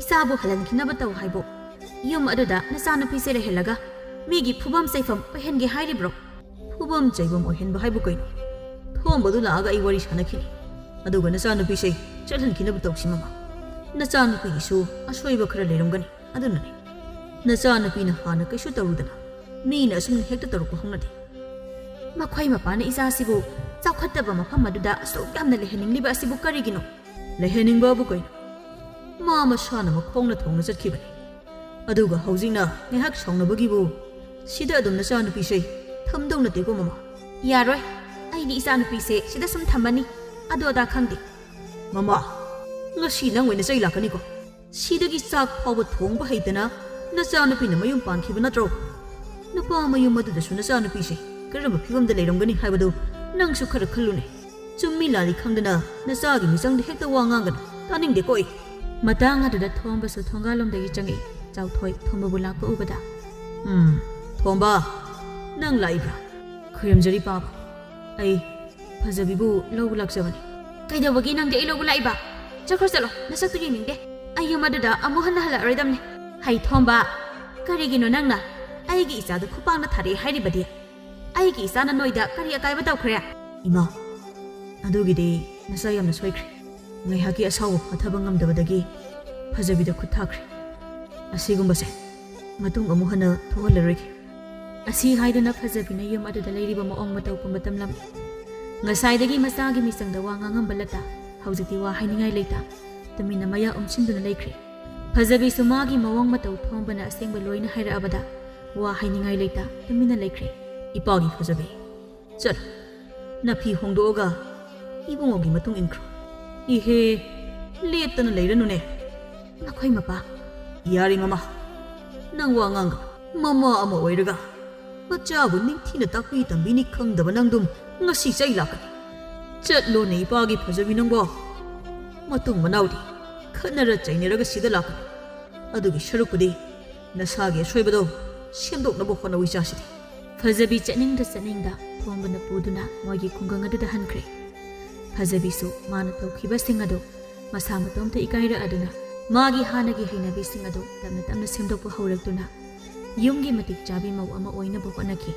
ꯏꯆꯥꯕꯨ ꯍꯜꯍꯟꯈꯤꯅꯕ ꯇꯧ ꯍꯥꯏꯕꯣ? ꯌꯨꯝ ꯑꯗꯨꯗ ꯅꯆꯥꯅꯨꯄꯤꯁꯦ ꯂꯩꯍꯜꯂꯒ ꯃꯤꯒꯤ ꯐꯨꯐꯝ ꯆꯩꯐꯝ ꯑꯣꯏꯍꯟꯒꯦ ꯍꯥꯏꯔꯤꯕ꯭ꯔꯣ? ꯐꯨꯐꯝ ꯆꯩꯐꯝ ꯑꯣꯏꯍꯟꯕ ꯍꯥꯏꯕꯨ ꯀꯩꯅꯣ? ꯊꯣꯝꯕꯗꯨ ꯂꯥꯛꯑꯒ ꯑꯩ ꯋꯥꯔꯤ ꯁꯥꯟꯅꯈꯤꯅꯤ꯫ ꯑꯗꯨꯒ ꯅꯆꯥꯅꯨꯄꯤꯁꯦ ꯆꯠꯍꯟꯈꯤꯅꯕ ꯇꯧꯁꯤ ꯃꯃꯥ꯫ ꯅꯆꯥꯅꯨꯄꯤꯒꯤꯁꯨ ꯑꯁꯣꯏꯕ ꯈꯔ ꯂꯩꯔꯝꯒꯅꯤ, ꯑꯗꯨꯅꯅꯤ꯫ ꯅꯆꯥꯅꯨꯄꯤꯅ ꯍꯥꯟꯅ ꯀꯩꯁꯨ ꯇꯧꯔꯨꯗꯅ ꯃꯤꯅ ꯑꯁꯨꯝꯅ ꯍꯦꯛꯇ ꯇꯧꯔꯛꯄ ꯍꯧꯅꯗꯦ꯫ ꯃꯈꯣꯏ ꯃꯄꯥꯅ ꯏꯆꯥꯁꯤꯕꯨ ꯆꯥꯎꯈꯠꯇꯕ ꯃꯐꯝ ꯑꯗꯨꯗ ꯑꯁꯨꯛ ꯌꯥꯝꯅ ꯂꯩꯍꯟꯅꯤꯡꯂꯤꯕ ꯑꯁꯤꯕꯨ ꯀꯔꯤꯒꯤꯅꯣ? ꯂꯩꯍꯟꯅꯤꯡꯕꯕꯨ ꯀꯩꯅꯣ? ꯃꯥ ꯃꯁꯥꯅ ꯃꯈꯣꯡꯅ ꯊꯣꯡꯅ ꯆꯠꯈꯤꯕꯅꯤ꯫ ꯑꯗꯨꯒ ꯍꯧꯖꯤꯛꯅ ꯉꯥꯏꯍꯥꯛ ꯁꯥꯎꯅꯕꯒꯤꯕꯨ ꯁꯤꯗ ꯑꯗꯨꯝ ꯅꯆꯥꯅꯨꯄꯤꯁꯦ ꯊꯝꯗꯧ ꯅꯠꯇꯦꯀꯣ ꯃꯃꯥ꯫ ꯌꯥꯔꯣꯏ, ꯑꯩꯗꯤ ꯏꯆꯥꯅꯨꯄꯤꯁꯦ ꯁꯤꯗ ꯁꯨꯝ ꯊꯝꯃꯅꯤ꯫ ꯑꯗꯨ ꯑꯗꯥ ꯈꯪꯗꯦ꯫ ꯃꯃꯥ, ꯉꯁꯤ ꯅꯪ ꯑꯣꯏꯅ ꯆꯩ ꯂꯥꯛꯀꯅꯤꯀꯣ꯫ ꯁꯤꯗꯒꯤ ꯆꯥꯛ ꯐꯥꯎꯕ ꯊꯣꯡꯕ ꯍꯩꯇꯅ ꯅꯆꯥꯅꯨꯄꯤꯅ ꯃꯌꯨꯝ ꯄꯥꯟꯈꯤꯕ ꯅꯠꯇ꯭ꯔꯣ? ꯅꯨꯄꯥ ꯃꯌꯨꯝ ꯑꯗꯨꯗꯁꯨ ꯅꯆꯥꯅꯨꯄꯤꯁꯦ ꯀꯔꯝꯕ ꯐꯤꯕꯝꯗ ꯂꯩꯔꯝꯒꯅꯤ ꯍꯥꯏꯕꯗꯨ ꯅꯪꯁꯨ ꯈꯔ ꯈꯜꯂꯨꯅꯦ꯫ ꯆꯨꯝꯃꯤ ꯂꯥꯜꯂꯤ ꯈꯪꯗꯅ ꯅꯆꯥꯒꯤ ꯃꯤꯆꯪꯗ ꯍꯦꯛꯇ ꯋꯥ ꯉꯥꯡꯒꯅꯨ꯫ ꯇꯥꯅꯤꯡꯗꯦꯀꯣ ꯑꯩ꯫ ꯃꯇꯥꯡ ꯑꯗꯨꯗ ꯊꯣꯝꯕꯁꯨ ꯊꯣꯡꯒꯥꯜꯂꯣꯝꯗꯒꯤ ꯆꯪꯉꯛꯏ꯫ ꯆꯥꯎꯊꯣꯏ ꯊꯣꯝꯕꯕꯨ ꯂꯥꯛꯄ ꯎꯕꯗ, ꯎꯝ, ꯊꯣꯝꯕ, ꯅꯪ ꯂꯥꯛꯏꯕ꯭ꯔꯥ? ꯈꯣꯏꯔꯝꯖꯔꯤ ꯄꯥꯕ꯫ ꯑꯩ ꯐꯖꯕꯤꯕꯨ ꯂꯧꯕ ꯂꯥꯛꯆꯕꯅꯤ꯫ ꯀꯩꯗꯧꯕꯒꯤ ꯅꯪꯗꯤ ꯑꯩ ꯂꯧꯕ ꯂꯥꯛꯏꯕ? ꯆꯠꯈ꯭ꯔꯣ ꯆꯠꯂꯣ, ꯅꯁꯛꯇꯨ ꯌꯦꯡꯅꯤꯡꯗꯦ꯫ ꯑꯩ ꯌꯨꯝ ꯑꯗꯨꯗ ꯑꯃꯨꯛ ꯍꯟꯅ ꯍꯜꯂꯛꯑꯔꯣꯏꯗꯝꯅꯦ꯫ ꯍꯩ ꯊꯣꯝꯕ, ꯀꯔꯤꯒꯤꯅꯣ ꯅꯪꯅ ꯑꯩꯒꯤ ꯏꯆꯥꯗꯨ ꯈꯨꯄꯥꯛꯅ ꯊꯥꯔꯛꯑꯦ ꯍꯥꯏꯔꯤꯕꯗꯤ? ꯑꯩꯒꯤ ꯏꯆꯥꯅ ꯅꯣꯏꯗ ꯀꯔꯤ ꯑꯀꯥꯏꯕ ꯇꯧꯈ꯭ꯔꯦ? ꯏꯃꯥ, ꯑꯗꯨꯒꯤꯗꯤ ꯅꯆꯥ ꯌꯥꯝꯅ ꯁꯣꯏꯈ꯭ꯔꯦ꯫ ꯉꯥꯏꯍꯥꯛꯀꯤ ꯑꯁꯥꯎꯕ ꯐꯥꯊꯕ ꯉꯝꯗꯕꯗꯒꯤ ꯐꯖꯕꯤꯗ ꯈꯨꯠ ꯊꯥꯈ꯭ꯔꯦ꯫ ꯑꯁꯤꯒꯨꯝꯕꯁꯦ ꯃꯇꯨꯡ ꯑꯃꯨꯛ ꯍꯟꯅ ꯊꯣꯛꯍꯜꯂꯔꯣꯏꯒꯦ꯫ ꯑꯁꯤ ꯍꯥꯏꯗꯨꯅ ꯐꯖꯕꯤꯅ ꯌꯨꯝ ꯑꯗꯨꯗ ꯂꯩꯔꯤꯕ ꯃꯑꯣꯡ ꯃꯇꯧ ꯄꯨꯝꯕ ꯇꯝꯂꯝꯃꯤ꯫ ꯉꯁꯥꯏꯗꯒꯤ ꯃꯆꯥꯒꯤ ꯃꯤꯆꯪꯗ ꯋꯥ ꯉꯥꯡꯉꯝꯕ ꯂꯇꯥ ꯍꯧꯖꯤꯛꯇꯤ ꯋꯥ ꯍꯥꯏꯅꯤꯡꯉꯥꯏ ꯂꯩꯇ ꯇꯨꯃꯤꯟꯅ ꯃꯌꯥ ꯎꯝꯁꯤꯟꯗꯨꯅ ꯂꯩꯈ꯭ꯔꯦ꯫ ꯐꯖꯕꯤꯁꯨ ꯃꯥꯒꯤ ꯃꯑꯣꯡ ꯃꯇꯧ ꯊꯣꯝꯕꯅ ꯑꯁꯦꯡꯕ ꯂꯣꯏꯅ ꯍꯥꯏꯔꯛꯑꯕꯗ ꯋꯥ ꯍꯥꯏꯅꯤꯡꯉꯥꯏ ꯂꯩꯇ ꯇꯨꯃꯤꯟꯅ ꯂꯩꯈ꯭ꯔꯦ꯫ ꯏꯄꯥꯒꯤ ꯐꯖꯕꯤ, ꯆꯠꯂꯣ, ꯅꯐꯤ ꯍꯣꯡꯗꯣꯛꯑꯒ ꯏꯕꯨꯡꯉꯣꯒꯤ ꯃꯇꯨꯡ ꯏꯟꯈ꯭ꯔꯣ꯫ ꯏꯍꯦ, ꯂꯦꯞꯇꯅ ꯂꯩꯔꯅꯨꯅꯦ꯫ ꯅꯈꯣꯏ ꯃꯄꯥ꯫ ꯌꯥꯔꯦ ꯃꯃꯥ, ꯅꯪ ꯋꯥ ꯉꯥꯡꯒꯅꯨ꯫ ꯃꯃꯥ ꯑꯃ ꯑꯣꯏꯔꯒ ꯃꯆꯥꯕꯨ ꯅꯤꯡꯊꯤꯅ ꯇꯥꯛꯄꯤ ꯇꯝꯕꯤꯅꯤ ꯈꯪꯗꯕ ꯅꯪꯗꯨꯝ ꯉꯁꯤ ꯆꯩ ꯂꯥꯛꯀꯅꯤ꯫ ꯆꯠꯂꯣꯅꯦ ꯏꯄꯥꯒꯤ ꯐꯖꯕꯤ ꯅꯪꯕꯣ꯫ ꯃꯇꯨꯡ ꯃꯅꯥꯎꯗꯤ ꯈꯠꯅꯔ ꯆꯩꯅꯔꯒ ꯁꯤꯗ ꯂꯥꯛꯀꯅꯤ꯫ ꯑꯗꯨꯒꯤ ꯁꯔꯨꯛꯄꯨꯗꯤ ꯅꯁꯥꯒꯤ ꯑꯁꯣꯏꯕꯗꯣ ꯁꯦꯝꯗꯣꯛꯅꯕ ꯍꯣꯠꯅꯧ ꯏꯆꯥꯁꯤꯗꯤ꯫ ꯐꯖꯕꯤ ꯆꯠꯅꯤꯡꯗ ꯆꯠꯅꯤꯡꯗ ꯊꯣꯝꯕꯅ ꯄꯨꯗꯨꯅ ꯃꯣꯏꯒꯤ ꯈꯨꯡꯒꯪ ꯑꯗꯨꯗ ꯍꯟꯈ꯭ꯔꯦ꯫ ꯐꯖꯕꯤꯁꯨ ꯃꯥꯅ ꯇꯧꯈꯤꯕꯁꯤꯡ ꯑꯗꯨ ꯃꯁꯥ ꯃꯇꯣꯝꯇ ꯏꯀꯥꯏꯔꯛꯑꯗꯨꯅ ꯃꯥꯒꯤ ꯍꯥꯟꯅꯒꯤ ꯍꯩꯅꯕꯤꯁꯤꯡ ꯑꯗꯨ ꯇꯞꯅ ꯇꯞꯅ ꯁꯦꯝꯗꯣꯛꯄ ꯍꯧꯔꯛꯇꯨꯅ ꯌꯨꯝꯒꯤ ꯃꯇꯤꯛ ꯆꯥꯕꯤ ꯃꯧ ꯑꯃ ꯑꯣꯏꯅꯕ ꯍꯣꯠꯅꯈꯤ꯫